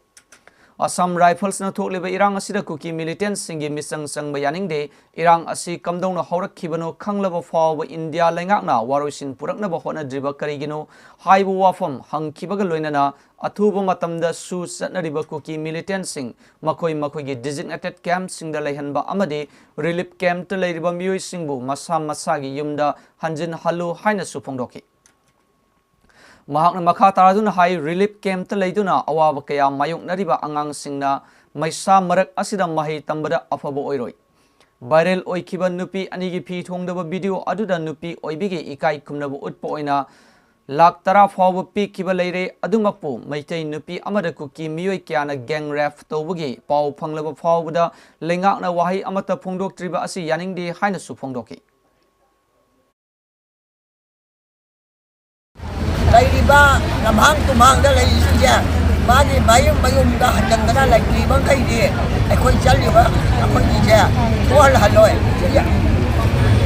ꯑꯁꯥꯝ ꯔꯥꯏꯐꯜꯁꯅ ꯊꯣꯛꯂꯤꯕ ꯏꯔꯥꯡ ꯑꯁꯤꯗ ꯀꯨꯀꯤ ꯃꯤꯂꯤꯇꯦꯟꯁꯤꯡꯒꯤ ꯃꯤꯆꯪ ꯆꯪꯕ ꯌꯥꯅꯤꯡꯗꯦ꯫ ꯏꯔꯥꯡ ꯑꯁꯤ ꯀꯝꯗꯧꯅ ꯍꯧꯔꯛꯈꯤꯕꯅꯣ ꯈꯪꯂꯕ ꯐꯥꯎꯕ ꯏꯟꯗꯤꯌꯥ ꯂꯩꯉꯥꯛꯅ ꯋꯥꯔꯣꯏꯁꯤꯟ ꯄꯨꯔꯛꯅꯕ ꯍꯣꯠꯅꯗ꯭ꯔꯤꯕ ꯀꯔꯤꯒꯤꯅꯣ ꯍꯥꯏꯕ ꯋꯥꯐꯝ ꯍꯪꯈꯤꯕꯒ ꯂꯣꯏꯅꯅ ꯑꯊꯨꯕ ꯃꯇꯝꯗ ꯁꯨ ꯆꯠꯅꯔꯤꯕ ꯀꯨꯀꯤ ꯃꯤꯂꯤꯇꯦꯟꯁꯤꯡ ꯃꯈꯣꯏ ꯃꯈꯣꯏꯒꯤ ꯗꯤꯖꯤꯛꯅꯦꯇꯦꯠ ꯀꯦꯝꯞꯁꯤꯡꯗ ꯂꯩꯍꯟꯕ ꯑꯃꯗꯤ ꯔꯤꯂꯤꯐ ꯀꯦꯝꯞꯇ ꯂꯩꯔꯤꯕ ꯃꯤꯑꯣꯏꯁꯤꯡꯕꯨ ꯃꯁꯥ ꯃꯁꯥꯒꯤ ꯌꯨꯝꯗ ꯍꯟꯖꯤꯟꯍꯜꯂꯨ ꯍꯥꯏꯅꯁꯨ ꯐꯣꯡꯗꯣꯛꯈꯤ꯫ ꯃꯍꯥꯛꯅ ꯃꯈꯥ ꯇꯥꯔꯗꯨꯅ ꯍꯥꯏ, ꯔꯤꯂꯤꯐ ꯀꯦꯝꯞꯇ ꯂꯩꯗꯨꯅ ꯑꯋꯥꯕ ꯀꯌꯥ ꯃꯥꯌꯣꯛꯅꯔꯤꯕ ꯑꯉꯥꯡꯁꯤꯡꯅ ꯃꯩꯁꯥ ꯃꯔꯛ ꯑꯁꯤꯗ ꯃꯍꯩ ꯇꯝꯕꯗ ꯑꯐꯕ ꯑꯣꯏꯔꯣꯏ꯫ ꯚꯥꯏꯔꯦꯜ ꯑꯣꯏꯈꯤꯕ ꯅꯨꯄꯤ ꯑꯅꯤꯒꯤ ꯐꯤ ꯊꯣꯡꯗꯕ ꯚꯤꯗꯤꯑꯣ ꯑꯗꯨꯗ ꯅꯨꯄꯤ ꯑꯣꯏꯕꯤꯒꯤ ꯏꯀꯥꯏ ꯈꯨꯝꯅꯕ ꯎꯠꯄ ꯑꯣꯏꯅ ꯂꯥꯈ ꯇꯔꯥ ꯐꯥꯎꯕ ꯄꯤꯈꯤꯕ ꯂꯩꯔꯦ꯫ ꯑꯗꯨꯃꯛꯄꯨ ꯃꯩꯇꯩ ꯅꯨꯄꯤ ꯑꯃꯗ ꯀꯨꯀꯤ ꯃꯤꯑꯣꯏ ꯀꯌꯥꯅ ꯒꯦꯡ ꯔꯦꯞ ꯇꯧꯕꯒꯤ ꯄꯥꯎ ꯐꯪꯂꯕ ꯐꯥꯎꯕꯗ ꯂꯩꯉꯥꯛꯅ ꯋꯥꯍꯩ ꯑꯃꯠꯇ ꯐꯣꯡꯗꯣꯛꯇ꯭ꯔꯤꯕ ꯑꯁꯤ ꯌꯥꯅꯤꯡꯗꯦ ꯍꯥꯏꯅꯁꯨ ꯐꯣꯡꯗꯣꯛꯈꯤ꯫ ꯂꯩꯔꯤꯕ ꯂꯝꯍꯥꯡ ꯇꯨꯝꯍꯥꯡꯗ ꯂꯩꯔꯤꯁꯤꯡꯁꯦ, ꯃꯥꯒꯤ ꯃꯌꯨꯝ ꯃꯌꯨꯝꯗ ꯍꯟꯖꯤꯟꯗꯅ ꯂꯩꯇ꯭ꯔꯤꯕ ꯃꯈꯩꯗꯤ ꯑꯩꯈꯣꯏ ꯆꯠꯂꯤꯕ ꯑꯩꯈꯣꯏꯒꯤꯁꯦ ꯊꯣꯛꯍꯜꯍꯜꯂꯣꯏ꯫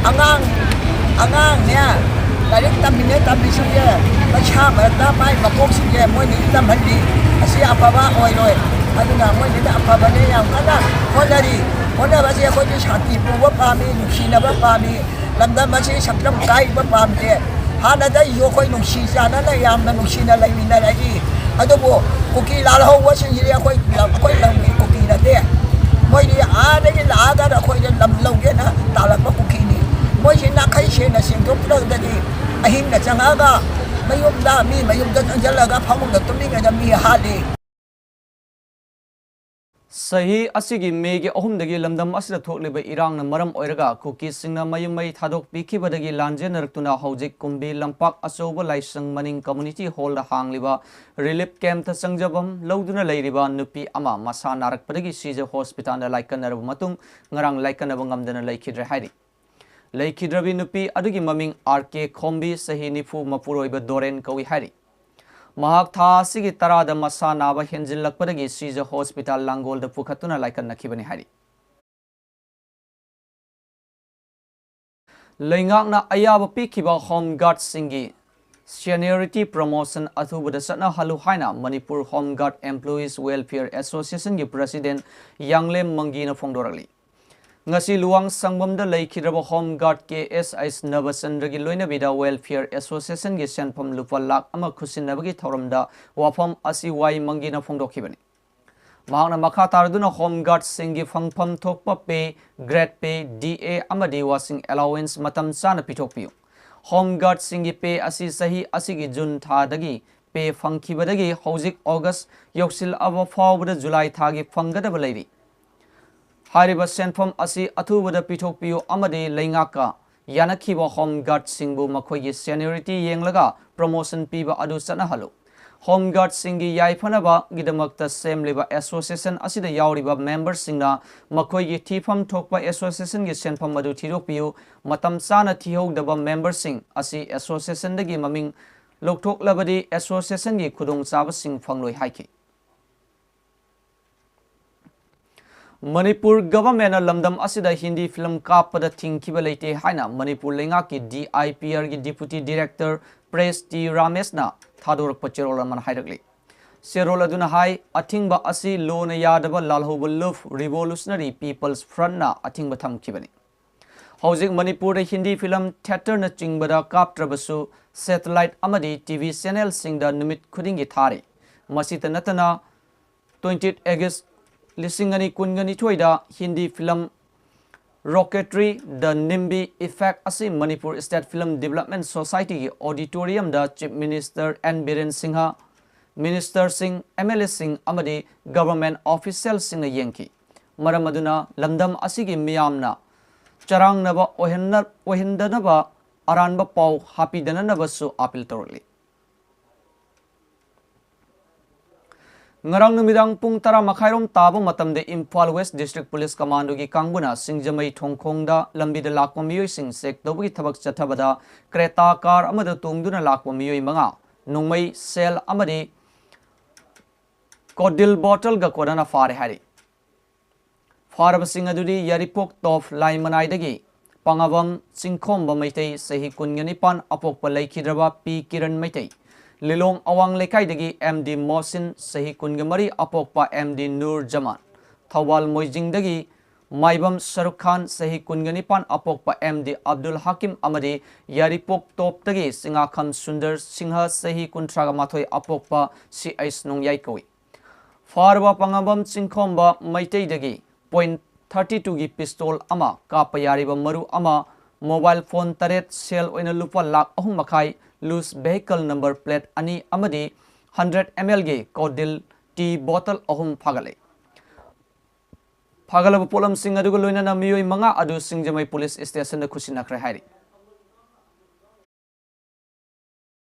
ꯑꯉꯥꯡ, ꯑꯉꯥꯡꯅꯦ, ꯂꯥꯏꯔꯤꯛ ꯇꯝꯃꯤꯅꯦ ꯇꯝꯃꯤꯁꯤꯡꯁꯦ, ꯄꯩꯁꯥ ꯃꯔꯛꯇ ꯃꯥꯏ ꯃꯀꯣꯛꯁꯤꯡꯁꯦ ꯃꯣꯏꯅ ꯇꯝꯍꯜꯂꯤ꯫ ꯑꯁꯤ ꯑꯐꯕ ꯑꯣꯏꯔꯣꯏ꯫ ꯑꯗꯨꯅ ꯃꯣꯏꯁꯤꯅ ꯑꯐꯕꯅꯦ ꯌꯥꯝ ꯀꯟꯅ ꯍꯣꯠꯅꯔꯤ꯫ ꯍꯣꯠꯅꯕꯁꯦ ꯑꯩꯈꯣꯏꯗꯤ ꯁꯥꯟꯇꯤ ꯄꯨꯕ ꯄꯥꯝꯃꯤ, ꯅꯨꯡꯁꯤꯅꯕ ꯄꯥꯝꯃꯤ꯫ ꯂꯝꯗꯝ ꯑꯁꯤ ꯁꯛꯇꯝ ꯀꯥꯏꯕ ꯄꯥꯝꯗꯦ꯫ ꯍꯥꯟꯅꯗꯩꯁꯨ ꯑꯩꯈꯣꯏ ꯅꯨꯡꯁꯤ ꯆꯥꯟꯅꯅ ꯌꯥꯝꯅ ꯅꯨꯡꯁꯤꯅ ꯂꯩꯃꯤꯟꯅꯔꯛꯏ꯫ ꯑꯗꯨꯕꯨ ꯀꯨꯀꯤ ꯂꯥꯜꯍꯧꯕꯁꯤꯡꯁꯤꯗꯤ ꯑꯩꯈꯣꯏ ꯂꯝ, ꯑꯩꯈꯣꯏ ꯂꯝꯒꯤ ꯀꯨꯀꯤ ꯅꯠꯇꯦ꯫ ꯃꯣꯏꯗꯤ ꯑꯥꯗꯒꯤ ꯂꯥꯛꯑꯒ ꯑꯩꯈꯣꯏꯗ ꯂꯝ ꯂꯧꯒꯦꯅ ꯇꯥꯜꯂꯛꯄ ꯀꯨꯀꯤꯅꯤ꯫ ꯃꯣꯏꯁꯤ ꯅꯥꯈꯩ ꯁꯦꯡꯅ ꯁꯦꯡꯗꯣꯛꯇ꯭ꯔꯒꯗꯤ ꯑꯍꯤꯡꯗ ꯆꯪꯉꯛꯑꯒ ꯃꯌꯨꯝꯗ, ꯃꯤ ꯃꯌꯨꯝꯗ ꯆꯪꯁꯤꯜꯂꯒ ꯐꯃꯨꯡꯗ ꯇꯨꯝꯃꯤꯉꯩꯗ ꯃꯤ ꯍꯥꯠꯂꯤ꯫ ꯆꯍꯤ ꯑꯁꯤꯒꯤ ꯃꯦꯒꯤ ꯑꯍꯨꯝꯗꯒꯤ ꯂꯝꯗꯝ ꯑꯁꯤꯗ ꯊꯣꯛꯂꯤꯕ ꯏꯔꯥꯡꯅ ꯃꯔꯝ ꯑꯣꯏꯔꯒ ꯀꯨꯀꯤꯁꯤꯡꯅ ꯃꯌꯨꯝ ꯃꯩ ꯊꯥꯗꯣꯛꯄꯤꯈꯤꯕꯗꯒꯤ ꯂꯥꯟꯖꯦꯟꯅꯔꯛꯇꯨꯅ ꯍꯧꯖꯤꯛ ꯀꯨꯝꯕꯤ ꯂꯝꯄꯥꯛ ꯑꯆꯧꯕ ꯂꯥꯏꯁꯪ ꯃꯅꯤꯡ ꯀꯝꯃ꯭ꯌꯨꯅꯤꯇꯤ ꯍꯣꯜꯗ ꯍꯥꯡꯂꯤꯕ ꯔꯤꯂꯤꯐ ꯀꯦꯝꯞꯇ ꯆꯪꯖꯐꯝ ꯂꯧꯗꯨꯅ ꯂꯩꯔꯤꯕ ꯅꯨꯄꯤ ꯑꯃ ꯃꯁꯥ ꯅꯥꯔꯛꯄꯗꯒꯤ ꯁꯤꯖ ꯍꯣꯁꯄꯤꯇꯥꯜꯗ ꯂꯥꯏꯀꯠꯅꯔꯕ ꯃꯇꯨꯡ ꯉꯔꯥꯡ ꯂꯥꯏꯀꯠꯅꯕ ꯉꯝꯗꯅ ꯂꯩꯈꯤꯗ꯭ꯔꯦ ꯍꯥꯏꯔꯤ꯫ ꯂꯩꯈꯤꯗ꯭ꯔꯕꯤ ꯅꯨꯄꯤ ꯑꯗꯨꯒꯤ ꯃꯃꯤꯡ ꯑꯥꯔ ꯀꯦ ꯈꯣꯝꯕꯤ, ꯆꯍꯤ ꯅꯤꯐꯨ, ꯃꯄꯨꯔꯣꯏꯕ ꯗꯣꯔꯦꯟ ꯀꯧꯏ ꯍꯥꯏꯔꯤ꯫ ꯃꯍꯥꯛ ꯊꯥ ꯑꯁꯤꯒꯤ ꯇꯔꯥꯗ ꯃꯁꯥ ꯅꯥꯕ ꯍꯦꯟꯖꯤꯜꯂꯛꯄꯗꯒꯤ ꯁꯤꯖ ꯍꯣꯁꯄꯤꯇꯥꯜ ꯂꯥꯡꯒꯣꯜꯗ ꯄꯨꯈꯠꯇꯨꯅ ꯂꯥꯏꯀꯠꯅꯈꯤꯕꯅꯤ ꯍꯥꯏꯔꯤ꯫ ꯂꯩꯉꯥꯛꯅ ꯑꯌꯥꯕ ꯄꯤꯈꯤꯕ ꯍꯣꯝ ꯒꯥꯔꯗꯁꯤꯡꯒꯤ ꯁꯦꯅꯤꯌꯣꯔꯤꯇꯤ ꯄ꯭ꯔꯃꯣꯁꯟ ꯑꯊꯨꯕꯗ ꯆꯠꯅꯍꯜꯂꯨ ꯍꯥꯏꯅ Manipur home guard employees welfare ꯑꯦꯁꯣꯁꯤꯌꯦꯁꯟꯒꯤ ꯄ꯭ꯔꯁꯤꯗꯦꯟꯠ ꯌꯥꯡꯂꯦꯝ ꯃꯪꯒꯤꯅ ꯐꯣꯡꯗꯣꯔꯛꯂꯤ꯫ ꯉꯁꯤ ꯂꯨꯋꯥꯡ ꯁꯪꯕꯝꯗ ꯂꯩꯈꯤꯗ꯭ꯔꯕ ꯍꯣꯝ ꯒꯥꯔꯗ ꯀꯦ ꯑꯦꯁ ꯑꯩꯁ ꯅꯕꯆꯟꯗ꯭ꯔꯒꯤ ꯂꯣꯏꯅꯕꯤꯗ ꯋꯦꯜꯐꯤꯌꯔ ꯑꯦꯁꯣꯁꯤꯌꯦꯁꯟꯒꯤ ꯁꯦꯟꯐꯝ ꯂꯨꯄꯥ ꯂꯥꯈ ꯑꯃ ꯈꯨꯠꯁꯤꯟꯅꯕꯒꯤ ꯊꯧꯔꯝꯗ ꯋꯥꯐꯝ ꯑꯁꯤ ꯋꯥꯏ ꯃꯪꯒꯤꯅ ꯐꯣꯡꯗꯣꯛꯈꯤꯕꯅꯤ꯫ ꯃꯍꯥꯛꯅ ꯃꯈꯥ ꯇꯥꯔꯗꯨꯅ ꯍꯣꯝ ꯒꯥꯔꯗꯁꯤꯡꯒꯤ ꯐꯪꯐꯝ ꯊꯣꯛꯄ ꯄꯦ, ꯒ꯭ꯔꯦꯗ ꯄꯦ, ꯗꯤ ꯑꯦ ꯑꯃꯗꯤ ꯋꯥꯁꯤꯡ ꯑꯦꯂꯥꯎꯋꯦꯟꯁ ꯃꯇꯝ ꯆꯥꯅ ꯄꯤꯊꯣꯛꯄꯤꯌꯨ꯫ ꯍꯣꯝ ꯒꯥꯔꯗꯁꯤꯡꯒꯤ ꯄꯦ ꯑꯁꯤ ꯆꯍꯤ ꯑꯁꯤꯒꯤ ꯖꯨꯟ ꯊꯥꯗꯒꯤ ꯄꯦ ꯐꯪꯈꯤꯕꯗꯒꯤ ꯍꯧꯖꯤꯛ ꯑꯣꯒꯁ ꯌꯧꯁꯤꯜꯂꯛꯂꯕ ꯐꯥꯎꯕꯗ ꯖꯨꯂꯥꯏ ꯊꯥꯒꯤ ꯐꯪꯒꯗꯕ ꯂꯩꯔꯤ꯫ ꯍꯥꯏꯔꯤꯕ ꯁꯦꯟꯐꯝ ꯑꯁꯤ ꯑꯊꯨꯕꯗ ꯄꯤꯊꯣꯛꯄꯤꯌꯨ ꯑꯃꯗꯤ ꯂꯩꯉꯥꯛꯀ ꯌꯥꯅꯈꯤꯕ ꯍꯣꯝ ꯒꯥꯔꯗꯁꯤꯡꯕꯨ ꯃꯈꯣꯏꯒꯤ ꯁꯦꯅꯤꯌꯣꯔꯤꯇꯤ ꯌꯦꯡꯂꯒ ꯄ꯭ꯔꯃꯣꯁꯟ ꯄꯤꯕ ꯑꯗꯨ ꯆꯠꯅꯍꯜꯂꯨ꯫ ꯍꯣꯝ ꯒꯥꯔꯗꯁꯤꯡꯒꯤ ꯌꯥꯏꯐꯅꯕꯒꯤꯗꯃꯛꯇ ꯁꯦꯝꯂꯤꯕ ꯑꯦꯁꯣꯁꯤꯌꯦꯁꯟ ꯑꯁꯤꯗ ꯌꯥꯎꯔꯤꯕ ꯃꯦꯝꯕꯔꯁꯤꯡꯅ ꯃꯈꯣꯏꯒꯤ ꯊꯤꯐꯝ ꯊꯣꯛꯄ ꯑꯦꯁꯣꯁꯤꯌꯦꯁꯟꯒꯤ ꯁꯦꯟꯐꯝ ꯑꯗꯨ ꯊꯤꯗꯣꯛꯄꯤꯌꯨ꯫ ꯃꯇꯝ ꯆꯥꯅ ꯊꯤꯍꯧꯗꯕ ꯃꯦꯝꯕꯔꯁꯤꯡ ꯑꯁꯤ ꯑꯦꯁꯣꯁꯤꯌꯦꯁꯟꯗꯒꯤ ꯃꯃꯤꯡ ꯂꯧꯊꯣꯛꯂꯕꯗꯤ ꯑꯦꯁꯣꯁꯤꯌꯦꯁꯟꯒꯤ ꯈꯨꯗꯣꯡꯆꯥꯕꯁꯤꯡ ꯐꯪꯂꯣꯏ ꯍꯥꯏꯈꯤ꯫ ꯃꯅꯤꯄꯨꯔ ꯒꯚꯔꯟꯃꯦꯟꯠꯅ ꯂꯝꯗꯝ ꯑꯁꯤꯗ ꯍꯤꯟꯗꯤ ꯐꯤꯂꯝ ꯀꯥꯞꯄꯗ ꯊꯤꯡꯈꯤꯕ ꯂꯩꯇꯦ ꯍꯥꯏꯅ ꯃꯅꯤꯄꯨꯔ ꯂꯩꯉꯥꯛꯀꯤ ꯗꯤ ꯑꯥꯏ ꯄꯤ ꯑꯥꯔꯒꯤ ꯗꯤꯄꯨꯇꯤ ꯗꯤꯔꯦꯛꯇꯔ ꯄ꯭ꯔꯦꯁ ꯇꯤ ꯔꯥꯃꯦꯁꯅ ꯊꯥꯗꯣꯔꯛꯄ ꯆꯦꯔꯣꯜ ꯑꯃꯅ ꯍꯥꯏꯔꯛꯂꯤ꯫ ꯆꯦꯔꯣꯜ ꯑꯗꯨꯅ ꯍꯥꯏ, ꯑꯊꯤꯡꯕ ꯑꯁꯤ ꯂꯣꯅ ꯌꯥꯗꯕ ꯂꯥꯜꯍꯧꯕ ꯂꯨꯐ ꯔꯤꯚꯣꯂꯨꯁꯅꯔꯤ ꯄꯤꯄꯜꯁ ꯐ꯭ꯔꯟꯠꯅ ꯑꯊꯤꯡꯕ ꯊꯝꯈꯤꯕꯅꯤ꯫ ꯍꯧꯖꯤꯛ ꯃꯅꯤꯄꯨꯔꯗ ꯍꯤꯟꯗꯤ ꯐꯤꯂꯝ ꯊꯤꯌꯦꯇꯔꯅꯆꯤꯡꯕꯗ ꯀꯥꯞꯇ꯭ꯔꯕꯁꯨ ꯁꯦꯇꯦꯂꯥꯏꯠ ꯑꯃꯗꯤ ꯇꯤ ꯚꯤ ꯆꯦꯅꯦꯜꯁꯤꯡꯗ ꯅꯨꯃꯤꯠ ꯈꯨꯗꯤꯡꯒꯤ ꯊꯥꯔꯤ꯫ ꯃꯁꯤꯇ ꯅꯠꯇꯅ, ꯇ꯭ꯋꯦꯟꯇꯤ ꯑꯦꯒꯁ ꯂꯤꯁꯤꯡ ꯑꯅꯤ ꯀꯨꯟꯒ ꯅꯤꯊꯣꯏꯗ Hindi film Rocketry the Nambi Effect ꯑꯁꯤ ꯃꯅꯤꯄꯨꯔ ꯁ꯭ꯇꯦꯠ ꯐꯤꯂꯝ ꯗꯤꯕꯦꯂꯞꯃꯦꯟꯠ ꯁꯣꯁꯥꯏꯇꯤꯒꯤ ꯑꯣꯗꯤꯇꯣꯔꯤꯌꯝꯗ chief minister N Biren Singh, ꯃꯤꯅꯤꯁꯇꯔꯁꯤꯡ, ꯑꯦꯝ ꯑꯦꯜ ꯑꯦꯁꯤꯡ ꯑꯃꯗꯤ ꯒꯚꯔꯟꯃꯦꯟꯠ ꯑꯣꯐꯤꯁꯤꯌꯦꯜꯁꯤꯡꯅ ꯌꯦꯡꯈꯤ꯫ ꯃꯔꯝ ꯑꯗꯨꯅ ꯂꯝꯗꯝ ꯑꯁꯤꯒꯤ ꯃꯤꯌꯥꯝꯅ ꯆꯔꯥꯡꯅꯕ ꯑꯣꯏꯍꯟꯅ-, ꯑꯣꯏꯍꯟꯗꯅꯕ ꯑꯔꯥꯟꯕ ꯄꯥꯎ ꯍꯥꯞꯄꯤꯗꯅꯅꯕꯁꯨ ꯑꯥꯄꯤꯜ ꯇꯧꯔꯛꯂꯤ꯫ ꯉꯔꯥꯡ ꯅꯨꯃꯤꯗꯥꯡ ꯄꯨꯡ ꯇꯔꯥ ꯃꯈꯥꯏꯔꯣꯝ ꯇꯥꯕ ꯃꯇꯝꯗ ꯏꯝꯐꯥꯜ ꯋꯦꯁ ꯗꯤꯁꯇ꯭ꯔꯤꯛ ꯄꯨꯂꯤꯁ ꯀꯃꯥꯟꯗꯣꯒꯤ ꯀꯥꯡꯕꯨꯅ ꯁꯤꯡꯖꯃꯩ ꯊꯣꯡꯈꯣꯡꯗ ꯂꯝꯕꯤꯗ ꯂꯥꯛꯄ ꯃꯤꯑꯣꯏꯁꯤꯡ ꯆꯦꯛ ꯇꯧꯕꯒꯤ ꯊꯕꯛ ꯆꯠꯊꯕꯗ ꯀ꯭ꯔꯦꯇꯥ ꯀꯥꯔ ꯑꯃꯗ ꯇꯣꯡꯗꯨꯅ ꯂꯥꯛꯄ ꯃꯤꯑꯣꯏ ꯃꯉꯥ ꯅꯣꯡꯃꯩ ꯁꯦꯜ ꯑꯃꯗꯤ ꯀꯣꯗꯤꯜ ꯕꯣꯇꯜꯒ ꯀꯣꯟꯅꯅ ꯐꯥꯔꯦ ꯍꯥꯏꯔꯤ꯫ ꯐꯥꯔꯕꯁꯤꯡ ꯑꯗꯨꯗꯤ ꯌꯥꯏꯔꯤꯄꯣꯛ ꯇꯣꯞ ꯂꯥꯏꯃꯅꯥꯏꯗꯒꯤ ꯄꯥꯉꯥꯕꯝ ꯆꯤꯡꯈꯣꯝꯕ ꯃꯩꯇꯩ, ꯆꯍꯤ ꯀꯨꯟꯒ ꯅꯤꯄꯥꯟ, ꯑꯄꯣꯛꯄ ꯂꯩꯈꯤꯗ꯭ꯔꯕ ꯄꯤ ꯀꯤꯔꯟ ꯃꯩꯇꯩ, ꯂꯤꯂꯣꯡ ꯑꯋꯥꯡ ꯂꯩꯀꯥꯏꯗꯒꯤ ꯑꯦꯝ ꯗꯤ ꯃꯣꯍꯁꯤꯟ, ꯆꯍꯤ ꯀꯨꯟꯒ ꯃꯔꯤ, ꯑꯄꯣꯛꯄ ꯑꯦꯝ ꯗꯤ ꯅꯨꯔ ꯖꯃꯥꯟ, ꯊꯧꯕꯥꯜ ꯃꯣꯏꯖꯤꯡꯗꯒꯤ ꯃꯥꯏꯕꯝ ꯁꯔꯨꯛ ꯈꯥꯟ, ꯆꯍꯤ ꯀꯨꯟꯒ ꯅꯤꯄꯥꯟ, ꯑꯄꯣꯛꯄ ꯑꯦꯝ ꯗꯤ ꯑꯕꯗꯨꯜ ꯍꯥꯀꯤꯝ ꯑꯃꯗꯤ ꯌꯥꯏꯔꯤꯄꯣꯛ ꯇꯣꯞꯇꯒꯤ ꯆꯤꯉꯥꯈꯝ ꯁꯨꯟꯗꯔ ꯁꯤꯡꯍ, ꯆꯍꯤ ꯀꯨꯟꯊ꯭ꯔꯥꯒ ꯃꯥꯊꯣꯏ, ꯑꯄꯣꯛꯄ ꯁꯤ ꯑꯩꯆ ꯅꯣꯡꯌꯥꯏ ꯀꯧꯏ꯫ ꯐꯥꯔꯕ ꯄꯥꯉꯥꯕꯝ ꯆꯤꯡꯈꯣꯝꯕ ꯃꯩꯇꯩꯗꯒꯤ ꯄꯣꯏꯟꯠ ꯊꯥꯔꯇꯤ ꯇꯨꯒꯤ ꯄꯤꯁꯇꯣꯜ ꯑꯃ, ꯀꯥꯞꯄ ꯌꯥꯔꯤꯕ ꯃꯔꯨ ꯑꯃ, ꯃꯣꯕꯥꯏꯜ ꯐꯣꯟ ꯇꯔꯦꯠ, ꯁꯦꯜ ꯑꯣꯏꯅ ꯂꯨꯄꯥ ꯂꯥꯈ ꯑꯍꯨꯝ ꯃꯈꯥꯏ, ꯂꯨꯖ ꯚꯦꯍꯤꯀꯜ ꯅꯝꯕꯔ ꯄ꯭ꯂꯦꯠ ꯑꯅꯤ ꯑꯃꯗꯤ ꯍꯟꯗ꯭ꯔꯦꯠ ꯑꯦꯝ ꯑꯦꯜꯒꯤ ꯀꯣꯗꯤꯜ ꯇꯤ ꯕꯣꯇꯜ ꯑꯍꯨꯝ ꯐꯥꯒꯠꯂꯦ꯫ ꯐꯥꯒꯠꯂꯕ ꯄꯣꯠꯂꯝꯁꯤꯡ ꯑꯗꯨꯒ ꯂꯣꯏꯅꯅ ꯃꯤꯑꯣꯏ ꯃꯉꯥ ꯑꯗꯨ ꯁꯤꯡꯖꯃꯩ ꯄꯨꯂꯤꯁ ꯁ꯭ꯇꯦꯁꯟꯗ ꯈꯨꯠꯁꯤꯟꯅꯈ꯭ꯔꯦ ꯍꯥꯏꯔꯤ꯫